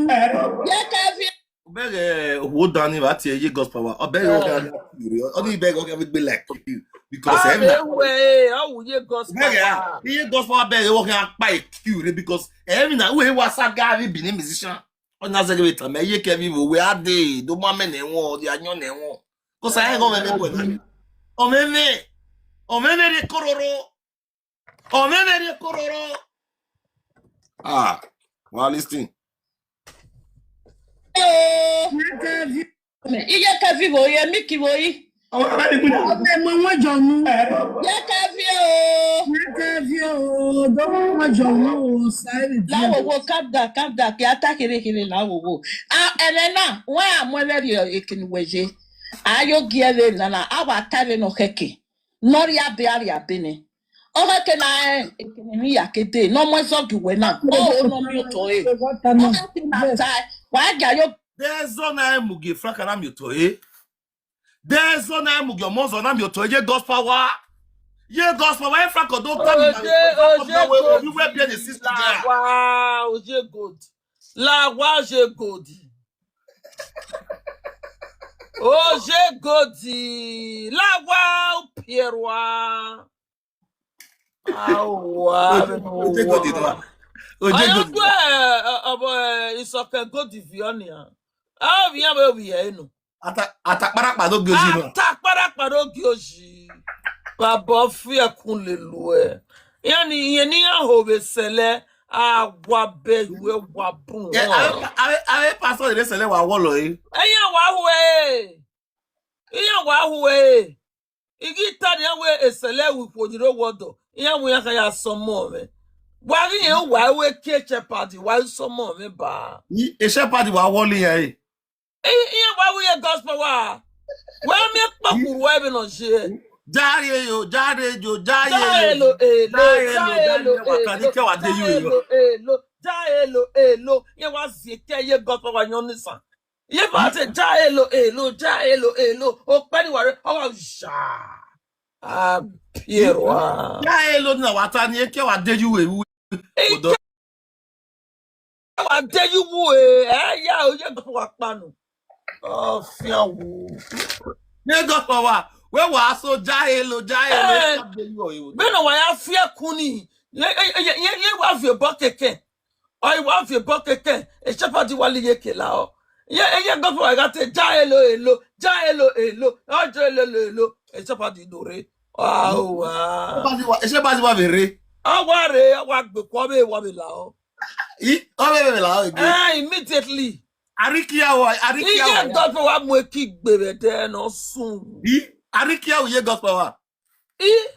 Ye Kevin. Obere, hold on, if I tell you God's power. Obere, Eh. okay, you. Only beg, okay, we be like you because Ah, every eh, night, we, how we get God's Obere, power? he God's power, Obere, okay, I buy you because every night we was a guy, we be a musician. On a second time, you can be we are dey, do my men and one, the onion and one. Because I ain't gonna make one. Omeme, Omeme de Kororo, Omeme de Kororo. Ah, well, listen. Oh, iye Kevin woyi, Miki woyi. Ore ni kpia. Ọbẹ̀ mọ wọn jọ nu. Ye Kevin o. Kevin o, ọbẹ̀ mọ wọn jọ nu. Ṣáìrì díẹ̀. Lawo, wo, calm down, calm down. Ki ata kere kere lawo, wo. Ah, and then now, why am I very ekin weje? Ayo giere nana, awa tare no heke. Nori abe ari abene. O heke na, eh, ekene ni ya kede. No mo so gi we na. Oh, no mi to e. O heke na tai. Wa ga yo. There's no na mugi frank na mi to e. There's no na mugi omozo na mi to e. Ye God's power. Ye God's power. If Franco don't tell me, Oje, Oje we Gold. we be the sister. Lawa, Oje Gold. Lawa, Oje Gold. Oje Gold. Lawa, Pierwa. Awa, Oje Gold, no. Oje Oje Gold. Gold, eh, eh, eh, boy, it's okay, Gold Vionia. Ah, we are where we are, you know. Ata ata para pa do goji no. Atakparakpara oge oji. Baba fi ekun le lu e. Yani, yani ya ho be sele. Awa be iwe wa bun. Eh, awe awe awe pastor de sele wa wo lo e. Eyan wa hu e. Eyan wa hu e. Igi ta ni awe esele wi po ni ro wodo. Eyan wi ya ka ya somo me. Wa ri e wa we ke shepherd wa somo me ba. Ni e shepherd wa wo le e. Iye wa wi ye God's power. Wa mi pa kuru wa be no je. Jare yo, jare yo, jare Jaelo yo. elo, Jare yo, jaelo jare yo, wa ka ni ke wa de yu yo. elo, elo, jaelo elo. Ye wa zi ke ye God's power nyo ni san. Ye ba te jaelo elo, jaelo elo. O pe ni wa re, o wa ja. Ah, Pierre wa. Jare lo na wa ta ni ke wa de yu we. Odo. Wa de yu wu e. Eh, ya o ye God's power pa nu. Oh, fi awo. Ye God's power. We wa so jare lo, jare Eh. lo. Wa de yu o. Beno wa ya fi ekun ni. Ye, ye, ye, ye, ye wa fi bo keke. O wa fi bo keke. E shepherd wa le ye ke la o. Ye, ye God's power ga te jaelo elo, jaelo elo. O jaelo elo. E shepherd do re. Wow, wow. Ba si wa, e se ba si wa be re. Awa re, awa gbe ko be wa be la o. I o be be la o ge. Eh, immediately. Arikia wa, arikia Iye wa. God's power mu e ki gbe be de no sun. I arikia o ye God's power. I,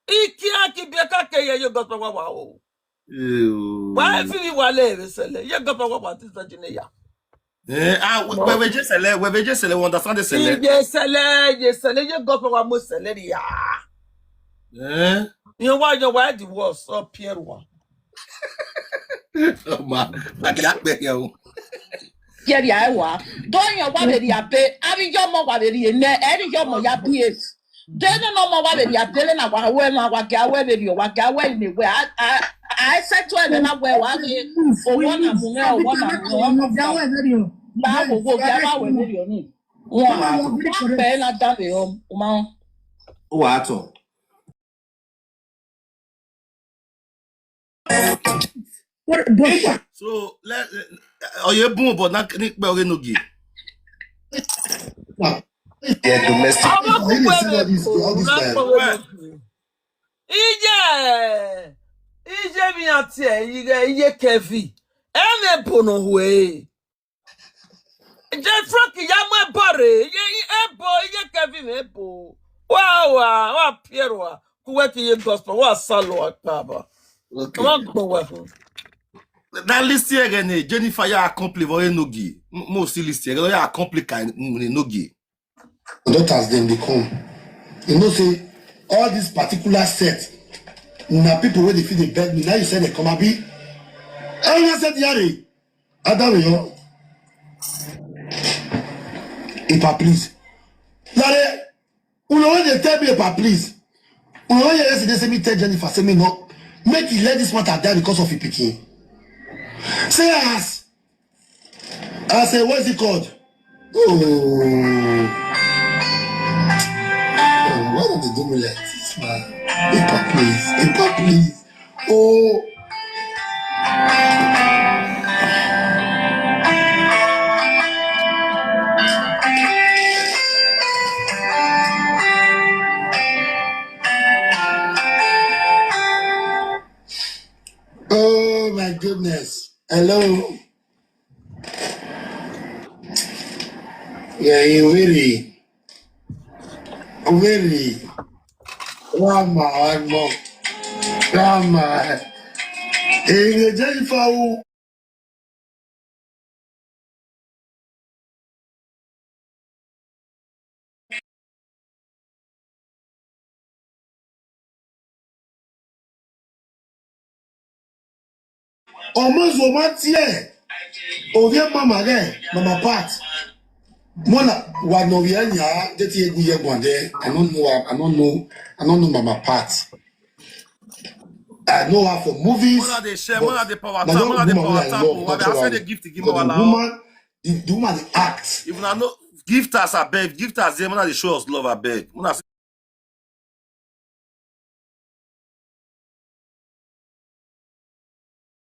i ki a ki be ka ke ye, ye God's power wa o. Ew. Wa e fi mi wa le be sele. Ye God's power wa ti sa jine ya. Eh, ah, we we je sele, we we je sele, we understand the sele. Ye sele, ye sele, ye God's power mu sele ya. Eh. Ye wa, ye wa di wo so Pierre wa. Ma, ma ke a pe ya o. Ye ya e wa. Do yan wa be ri abe. Ari yo mo wa be ri ne. Eri yo mo ya bi e. De no no mo wa be ri abe le na wa we na wa ga we be ri o, wa ga we ni we. A a a se to e na we wa ni. O wo na mu ne, o wo na mu ne, o wo na mu ne. La wo wo ga wa we be ri o ni. Wa wa pe na da be o, o ma. O wa to. So let oye bun but na ni pe ore no gi. Yeah, domestic. Ọmọ kúkú ẹ̀ lè kó All this time. lápò. Iye, iye mi àti ẹ̀, iye, iye Kevin. Ẹ lè bò nà hùwẹ̀. Jẹ́ Frank ya mọ́ ẹ bọ̀ rè. Iye, iye, ẹ bò, iye Kevin ẹ bò. Wá, wá, wá, Pierre wá. Kúwẹ́ ti iye gospel, wá sálọ wá pa bá. Okay. Wọ́n gbọ̀ wá fún. That list here again, eh, Jennifer ya accompli for enogi. Mo see list here, ya accompli ka enogi. Daughters dem dey come. You know say all this particular set na people wey dey fit dey beg me. Now you say they come abi. Everyone said yare. Adam yo. Epa, please. Lare, una wey dey tell me Epa, please. Una wey yesterday say me tell Jennifer, say me no. Make he let this matter die because of his pikin. Say as, as a, what's it called? Oh. Oh, why don't they do me like this, man? Epa, please. Epa, please. Oh. Oh my goodness. Hello. Yeah, you really. Really. Come on, come on. Hey, Jennifer. Almost romantic. Ovie mama there, Mama Pat. Mona, wa no ye nya, deti egu ye gwande. I don't know her, I don't know, I don't know Mama Pat. I know her for movies. Mona dey share, but Mona dey power na tap, young Mona dey woman power wey I tap love o. Abi, I say naturally. The gift give Because Mona the la o. Woman, the, the woman dey act. If una know, gift us, abeg, gift us, Mona dey show us love, abeg. Mona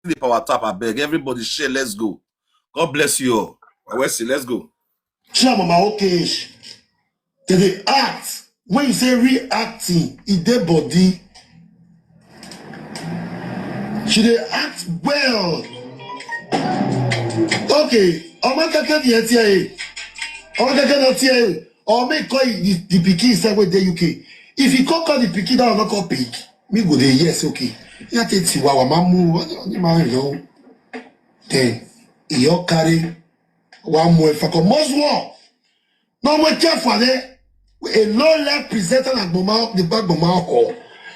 the power tap, abeg. Everybody share, let's go. God bless you all. Wesley, let's go. Chiamama, okay. They dey act. When you say reacting, e dey body. She dey act well. Okay, ọmọ kẹkẹ ni ẹ ti ẹ. Ọmọ kẹkẹ náà ti ẹ. Or make call the, the pikin sef wey dey U K. If he come call the pikin, that one no come pick. Me go dey yes, okay. Ya te ti wa wa ma mu, only ma lo. Then he all carry one more for come must war. No more care for there. A low level presenter like Boma, the back Boma ho.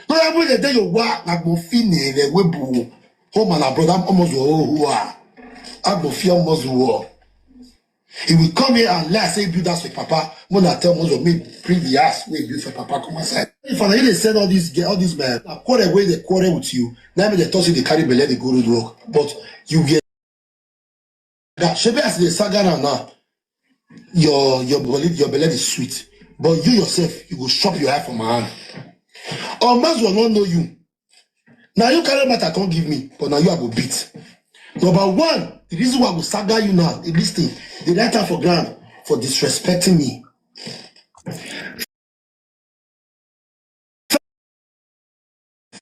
No, I will tell you what, like Bofine, the Webu, home and abroad, I'm almost war. I'm Bofine almost war. He will come here and lie, say build house for papa. When I tell most of me, bring the house, we build for papa, come outside. If I really send all these, get all these men, I quarrel where they quarrel with you. Now me they talk say they carry belle, they go road work. But you get that. Shebi as the saga now, now, your, your belle, your belle is sweet. But you yourself, you go chop your eye from my hand. Almost will not know you. Now you carry matter come give me, but now you I go beat. Number one, the reason why I go saga you now, in this thing, the right hand for ground for disrespecting me.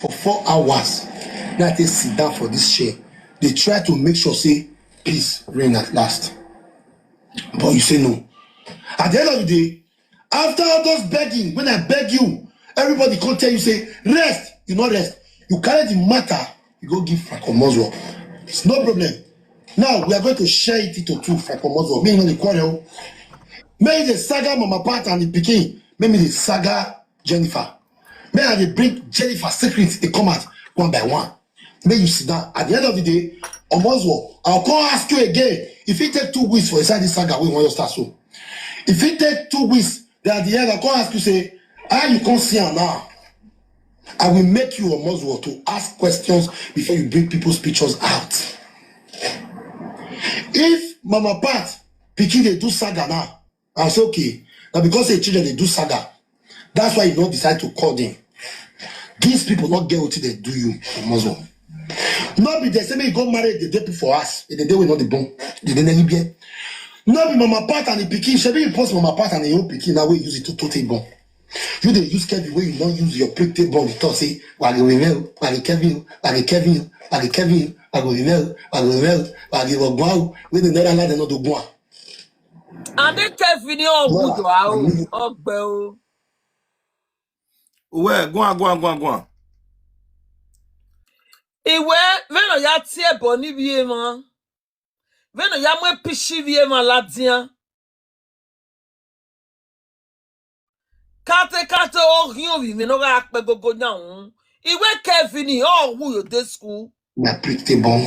For four hours, now they sit down for this chair. They try to make sure say peace reign at last. But you say no. At the end of the day, after all those begging, when I beg you, everybody come tell you, say, rest, you no rest. You carry the matter, you go give Franco Moswell. It's no problem. Now, we are going to share it into two, Franco Moswell. Me, you know the quarrel. Me, the saga Mama Pat and the pikin. Me, me, the saga Jennifer. Me, I dey bring Jennifer secrets, they come out one by one. Make you sit down. At the end of the day, Omozwo, I'll come ask you again. If it take two weeks for inside this saga, we want your start so. If it take two weeks, then at the end, I'll come ask you, say, how you come see am now? I will make you, Omozwo, to ask questions before you bring people's pictures out. If Mama Pat pikin dey do saga now, I say, okay, now because the children they do saga, that's why you don't decide to call them. These people not get what they do you, Omozwo. Not be the same you go marry the day for us. The day we not the bone. The day we get. Not be Mama Pat and the pikin. Shebi you post Mama Pat and the old pikin. Now we use it to tote bone. You dey use Kevin wey you don use your plate take born the talk say, "Wagi Rivero, Wagi Kevin, Wagi Kevin, Wagi Kevin, Wagi Rivero, Wagi Rivero, Wagi Rogwao," wey dey never allow them not to go on. Ade Kevin ni ọgwụ Well, jọ ahụ I mean, ọgbẹ o. Well, go on, go on, go on, go on. Iwe veno ya tie bọ níbi ema. Veno ya mwe pishi vi ema ladia. Kate kate o hion vi me no ga pe gogo na un. Iwe Kevin ni o wu yo de school. na plate take born.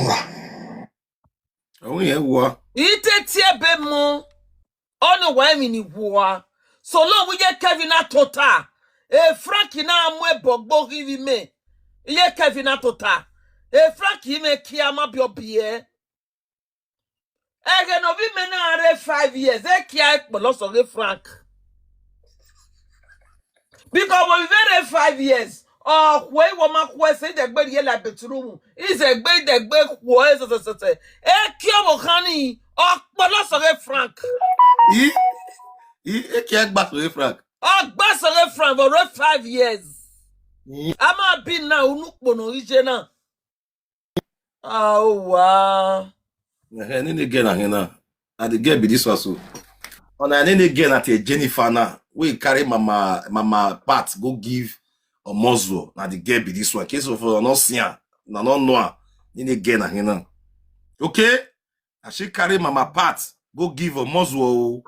Oh, yeah, what? Ite tie be mo. Ono wa mi ni wa. So lo wi ye Kevin a tota. E Frank na mwe bogbo give me. Ye Kevin a tota. E Frank me kia ma bi obie. Ege no bi me na re five years. E kia e polo so ge Frank. Because when we very five years, oh, we wo ma kwe se de gbe ye la bedroom. Is a gbe de gbe kwe se se se se. E kio bo khani, oh, polo so ge Frank. I, i, e kia gba so Frank. Oh, gba so ge Frank for re five years. Mm. Ama bi na unu pono ije na. Ah, oh, wow. Eh, nene girl na hina. Na the girl be this one so. On a nene girl na te Jennifer na. We carry mama mama Pat go give Omozuo. Na the girl be this one. Case of no see am, na no know am. Nene girl na hina. Okay? As she carry mama Pat go give Omozuo. O.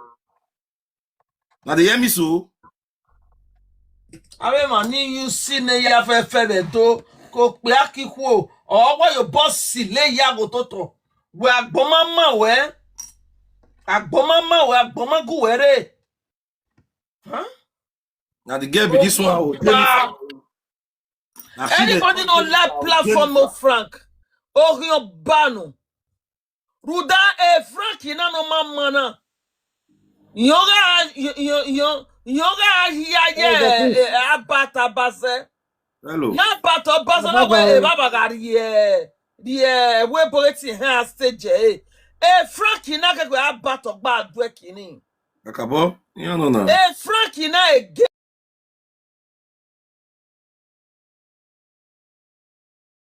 Na dey hear me so. Awe ma ni you see ne ya fe fe be do ko pe akikuo. Oh, wa yo boss le ya go toto. We agboma ma we. Agboma ma we, agboma gu we re. Huh? Na the girl be this one. O. Jennifer. Na she dey- Anybody no like platform of Frank? Oh, your banu. Ruda e Frank na no mama na. Yoga yo yo yo yoga hiya ye abata base. Hello. Na bata base na we e baba gari ye. Ye we bore ti ha stage e. E Frank na ke we abata gba du e kini. Akabo, you know now. E Frank na e ge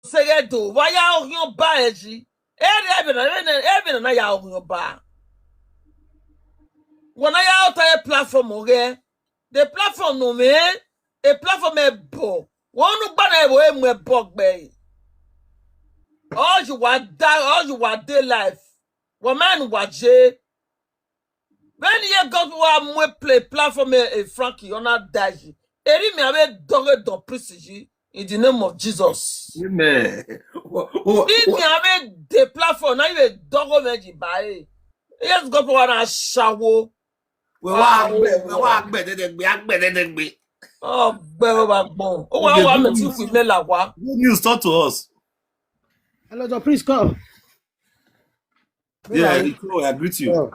sege do wa ya o yo ba e ji. E re e be na e be na ya o yo ba. Wa na ya o ta e platform o ge. The platform no me. E platform e bo. Wonu gba na e bo e mu e bo gbe. All you wa die, all you wa dey life. Wa man wa je. When you go to a mwe play platform e Frankie on a daji. Eri me ave doge do prisiji in the name of Jesus. Amen. Wo- wo- If wo- you have a the platform now you a dogo meji by. Yes, go for a shower. We wa gbe, we wa gbe, de de gbe, a gbe, de de gbe. Oh, bẹ́ẹ̀ wá gbọ́n. Ó wá wá mi tí fi mẹ́la wá. Good news, talk to us. Hello, John, please come. Yeah, I greet you. Oh.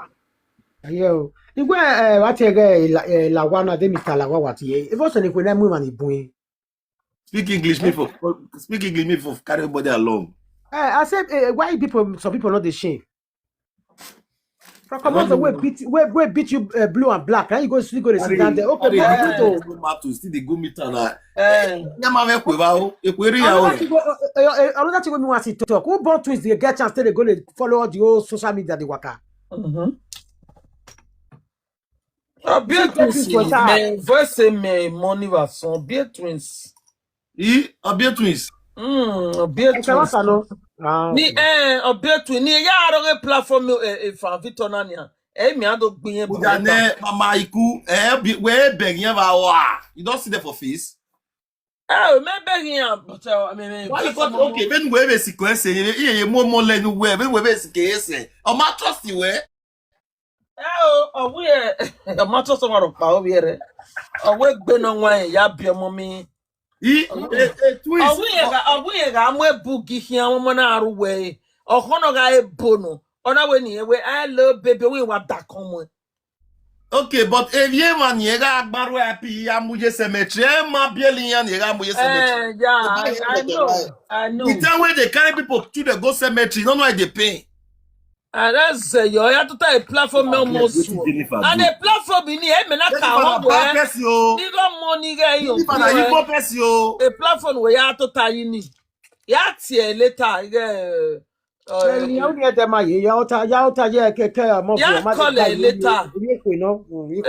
Yeah. Igwe eh wati ege la eh, la wana de mi kala wa wati e. Evo se ni kwe na mu mani bun. Speak English, me for speak English, me for carry body along. Eh, I said eh, why people some people not the shame. From come on, the way beat way way beat you uh, blue and black. Now you go still go to sit down there. Okay, Carry but body you go along, go back to still dey go meet am na. Eh, Nyama ve kwe ba o, e kwe ri ya o. Another thing, wey- uh, uh, uh, another thing we want to talk. Who born twins? They get chance to they go they follow all the whole social media they waka. mhm. Obie twins, Twins for that. mais voice me money va son. Obie twins. I, Obie twins. Hmm, Obie Ẹ kẹ́ wá twins. sànú. Ah, Ni eh Obie twins. Ni ya aro ge platform eh eh fan Victor na ni a. Eh mi ado gbin yen. Oja ne mama iku, eh, be- we beg yen ba wa. You don't see them for face. Eh, me beg yen, but uh, I mean, Why you got okay? When we be sequence, ye ye ye mo mo lenu we, when we be sequence. O ma trust you we. Eh, oh, oh, we eh, ma to so ma ro pa o bi re. Oh, we gbe no nwa ya bi omo mi. I, eh, eh, twins. Oh, we ga, oh, we ga mo e bugi hi awon mo na ru we. Oh, kono ga e bono. Ona we ni e we, I love baby, we wa da kan mo. Okay, but if ye man ye ga agbaru api ya muje cemetery, e ma bieli yan ye ga muje cemetery. Eh, yeah, I, I know. I know. The time when they carry people to the go cemetery, no know why they pay. And that's uh, your ya to tell a platform no more so. Jennifer And do. A platform in here, me na Jennifer ka na won do bad eh. Person o. Ni go money ga yo. Jennifer na Igbo person o. A platform we ya to ta yi ni. Ya tie later. Yeah. Uh, Ẹyin yẹn ó ní ẹ̀dẹ̀ máa yé ya ọ̀tá ya ọ̀tá yẹ kẹ̀kẹ́ ọmọ Ya fún ọmọ call her later. Ilé ìpè náà.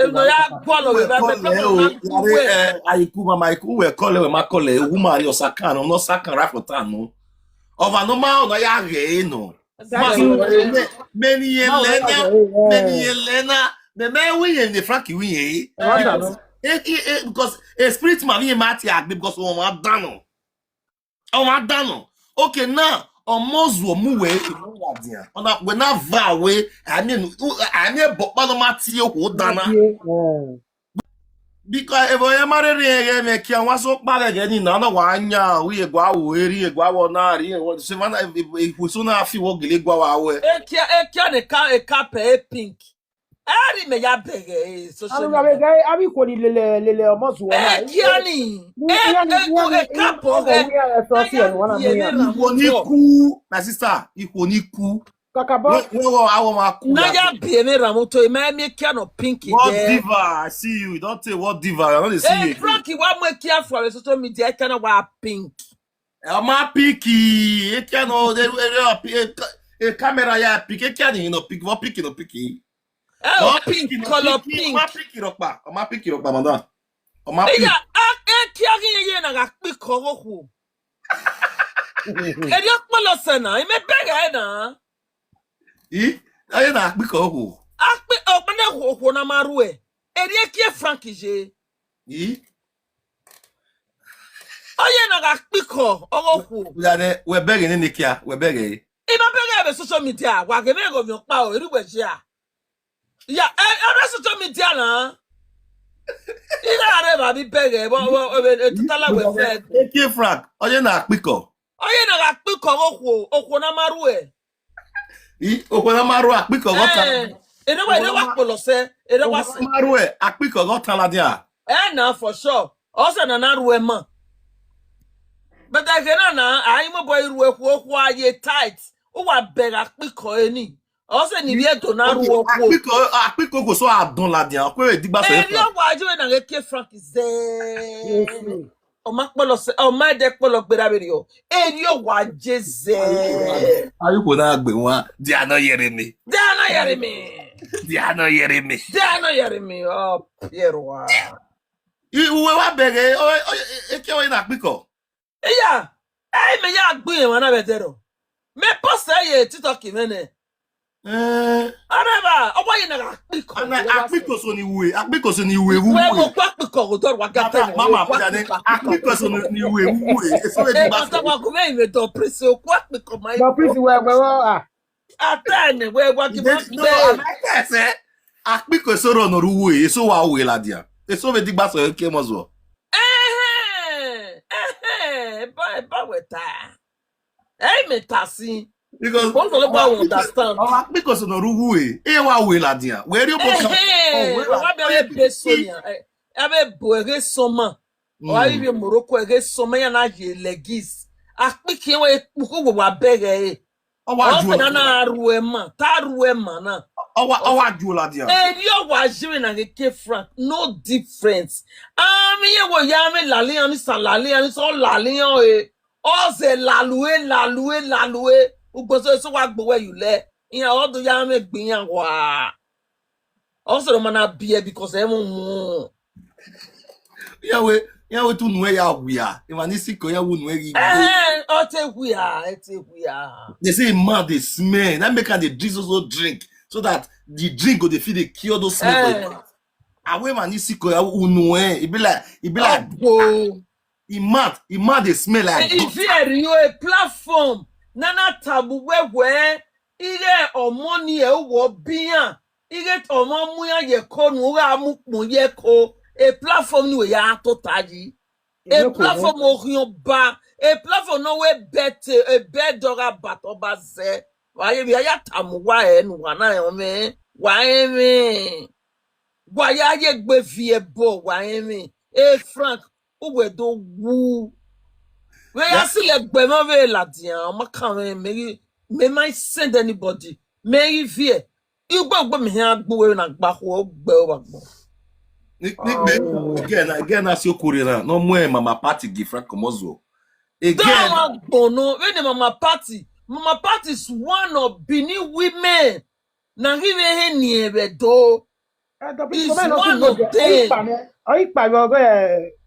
Eno ya gwalo we ba Call be her o. problem. Yare, eh, Aiku mama Iku we call her we ma call her. Woman yo sakan no sakan right for town no. Over no ma no ya re no. Many yen lena, many yen lena. Me me we yen the Frankie we yen. Ọ̀tá náà. Eh, eh, eh, because a spirit man we ma ti agbe because we ma dano. O ma dano. Okay now. Omozuo mu we imu ladia. Ona we na va we. I mean, I mean, but no mati yo ho dana. Because if I am married, eh, eh, me kia wa so pa ge ni na na wa nya, we gwa wo eri, gwa wo na ri, wo se ma na, if we so na fi wo gele gwa wa we. Ekia, ekia ne ka, e ka pe e pink. Eri me ya bege, eh, social media. Abi ko ni lele, lele Omozuo na. Ekia ni. E, e, e ka po ge. Iwo ni ku, my sister, iwo ni ku. Kakabo. Wo, wo, wo, awo ma ku. Na ya bi eme Ramoto, eme eme kia no pink. What diva? I see you. You don't say what diva. I don't see you. Frankie, wa mo kia for social media, e kana wa pink. E ma pink. E kia no, e, e, e, e, camera ya pink. E kia ni no pink. What pink no pink? E o pink, color pink. Ma pink ropa. Ma pink ropa, madam. Ma pink. Iya, a, e kia gi ye na ga pink ko go ku. Eri okpolo se na, ime bege na. I, aye na akpiko ohu. Akpi, okpene ohu, ohu na marue. Eri ekie Frank je. I. Oye na ga akpiko ohu. We bege ni nikia, we bege. Ima bege be social media, wa ge me go mi okpa o, eri we je a. Ya, e, e, social media na. Ina are ba bi bege, bo, bo, e, e, tutala we fe. Ekie Frank, oye na akpiko. Oye na ga akpiko ohu, ohu na marue. I, ohu na marue, akpiko go ta. Eh, ere wa, ere wa kpolo se, ere wa se. Marue, akpiko go ta la dia. Eh, na for sure. O se na na rue ma. But I can na, I mo boy rue ku ohu aye tight. O wa bega akpiko eni. O se ni bi e do na rue ku. Akpiko, akpiko go so adon la dia. Ko e digba so. Eri o wa je na ge ke Frank ze. Yes, yes. Oma kpolo se, oma de kpolo gbera beri o. Eri o wa je ze. Ayu ko na gbe wa. They are not hearing me. They are not hearing me. They are not hearing me. They are not hearing me. Oh, Pierre wa. I, uwe wa bege, o, o, e, e, ke o na akpiko. Iya, e me ya gbe wa na bedero. Me post ye TikTok me ne. Eh. Araba, owa ye na ga akpiko. Ana akpiko so ni we, akpiko so ni we, we. We mo kwa akpiko go dor wa ga te. Mama, mama, akpiko so ni we, we. E so we di ba. Wa go me me do press o kwa akpiko mai. Do press we we ah. Atani we wa ki mo. No, I say akpiko so ro no ru we, e so wa we la dia. E so we di ba so ke mo zo. Eh, eh, ba, ba we ta. Hey, me tasi. Because because no ruhu e. E wa we la dia. We ri obo kan. Eh, wa be be so ya. E be bo e so ma. Wa bi Morocco e so ma ya na ye legis. Akpiki we puku we wa bege. O wa ju na na ru e ma. Ta ru e ma na. O wa, o wa ju la dia. E ri o wa jiri na ke Frank. No difference. Ami ye wo ya mi lali, ami sa lali, ami so lali o e. O se lalue, lalue, lalue. Ugbo so so wa gbo we yu le. Iyan o do ya me gbin yan wa. O so ma na bi e because e mo mu. Ya we, ya we tu nu e ya wia. E ma ni si ko ya wo nu e gi. Eh, o te wia, e te wia. They say man dey smell. That make am dey drink so so drink so that the drink go dey fit dey cure those smell for him mouth. Awe ma ni si ko ya unu eh. E be like, e be like, oh, e mad, e mad dey smell like. If you are a platform, nana tabu wewe, ire omoni e wo biyan, ire omo muya ye ko nu ga mu pon ye ko. A platform ni we ya to taji. A platform o hion ba, a platform no we bet, a bet dora bato ba ze. Wa ye bi ya tamu wa e nu wa na yo me. Wa e me. Wa ya ye gbe fi e bo wa e me. E Frank, uwe do wu. We ya si le gbe mo we la dia, ma ka me me me might send anybody. Me yi vie. Igbo gbo mi ha gbo we na gba ho gbe o wa gbo. Nick, Nick, again, again, as you kuri na, no more mama party give Frank Komozo. Again. Don't want gbo no, when the mama party, mama party is one of Benin women. Na give he ni ebe do. Is one of them. Oyi pa mi, oyi pa mi ogo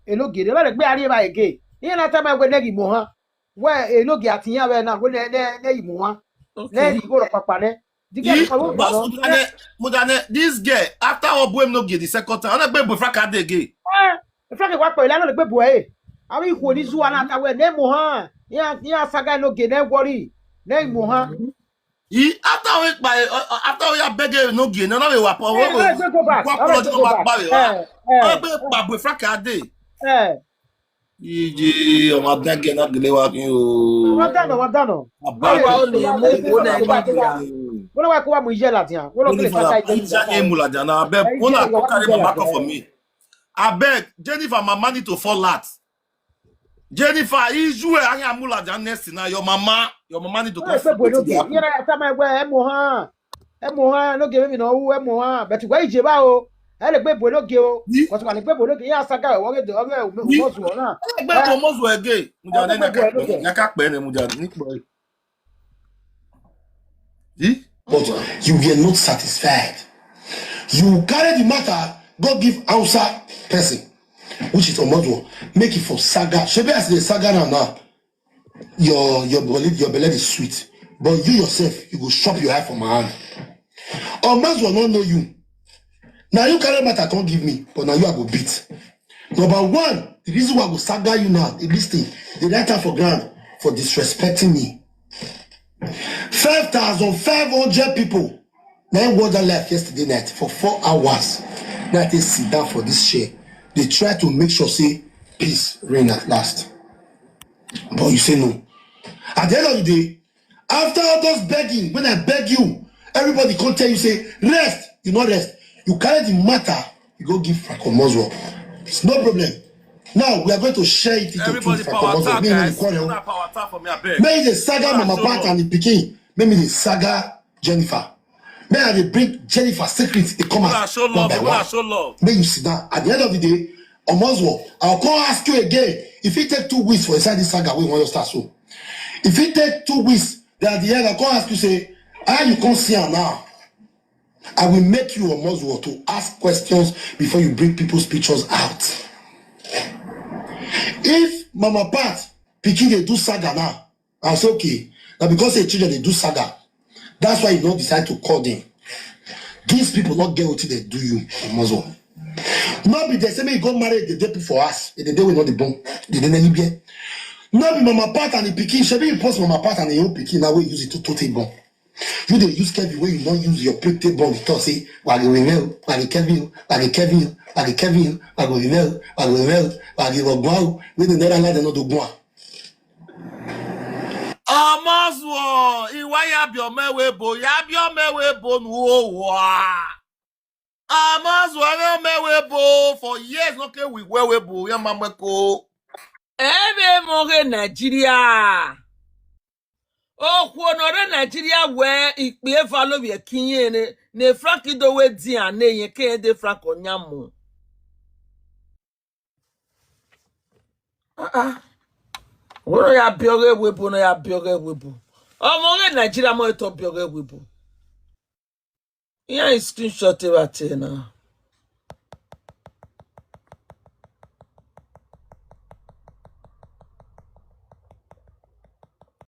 elo gere, ba le gbe ari ba ege. Iye na ta ma gbe negi mo ha. We elo ge ati ya we na gbe ne ne ne imo ha. Ne ri go ro papa ne. Digi ko wo ba no. Mudane, this girl, after all boy no get the second time, I gbe boyfriend card again. Eh, boyfriend wa pe la no le gbe boy. Awi ko ni zuwa na ta we ne mo ha. Ya ya saga no ge ne worry. Then Mohan. He after we by uh, after we abeg no gain no we wa po we Hey, let's go back. wa Let's po go ma back. pa we Eh, wa. eh, We gbe pa boy Frank Ade. eh. Iji o ma dage na gele wa kin o. Wọ́n dáná, wọ́n dáná. Abeg. Àwa ò lè mú owó Nàìjíríà. Wọ́n wá kó wá mú iṣẹ́ láti hàn. Wọ́n lọ kí lè fata ìjẹ́ Aisha Emulaja na abeg. Una go carry my back for me. Abeg, Jennifer, my money to fall out. Jennifer, issue eh, Anya Emulaja next now. Your mama, your mama need to Wọ́n come. lè gbé bòlóge. Yẹ́n náà yàtọ̀ máa gbọ́ ẹ mọ̀ hàn. Ẹ mọ̀ hàn lóge mímì náà wú ẹ mọ̀ hàn. Bẹ̀tù wọ́n ìjẹ́ bá o. Ẹ lè gbé bòlóge o. Ní- Wọ́n ti wà lè gbé bòlóge. Yẹ́n aṣáká ẹ̀ wọ́n gé ọ̀rẹ́ Ní- mọ́sù ọ̀nà. Ẹgbẹ́ wo mọ́sù ẹ̀gẹ́? Muja Ẹgbẹ́ nene wo mọ́sù ẹ̀gẹ́? Nyaka pẹ́ ni muja ní pẹ́. Yìí. But you were not satisfied. You carry the matter, go give Hausa person, which is Omodwo, make it for saga. Shebi as the saga now now, your your belly your belly is sweet, but you yourself you go chop your eye for my hand. Omodwo no know you. Now you carry matter come give me, but now you I go beat. Number one, the reason why I go saga you now, the list thing, the right time for ground for disrespecting me. Five thousand five hundred people. Now I watch that live yesterday night for four hours. Now they sit down for this chair. They try to make sure say peace reign at last. But you say no. At the end of the day, after all those begging, when I beg you, everybody come tell you say rest, you not rest. You carry the matter, you go give Franco Moswell. It's no problem. Now we are going to share it into Everybody two Franco power Moswell. attack, Me and guys. you quarrel. Una power attack for me, abeg. May the saga Una Mama show Pat love. And the pikin. May me the saga Jennifer. May I dey bring Jennifer secrets. They come Una out show one love. by Una one. Show love. May you sit down. At the end of the day, Omozwo, I'll come ask you again. If it take two weeks for inside this saga, we want to start so. If it take two weeks, then at the end, I'll come ask you say, how you come see am now? I will make you Omozwo to ask questions before you bring people's pictures out. If Mama Pat pikin dey do saga now, I say okay. Now because the children they do saga, that's why you don't decide to call them. These people not get what they do you, Omozwo. Not be they say me go marry the day for us. The day we not the bone. The day any beer. Not be Mama Pat and the pikin. Shebi you post Mama Pat and the old pikin. Now we use it to tote bone. You dey use Kevin wey you no use your plate take born with us say wagi remain o, wagi Kevin o, wagi Kevin o, wagi Kevin o, wagi remain o, wagi remain o, wagi rọgbọn o, wey dey never like dem no do gbọn. Omozwo, iwa ya bi ome we bo, ya bi ome we bo nu o wa. Omozwo, ya bi ome we bo for years no ke we we we bo ya mamwe ko. Ebe mo ge Nigeria. Okwu onore Nigeria wee ikpe evalo bie kinye ne ne Frank Idowe di ane yen ke de Frank Onyamo. Ah ah. Woro ya bioge webo no ya bioge webo. Omo ge Nigeria mo eto bioge webo. Here is screenshot about it now.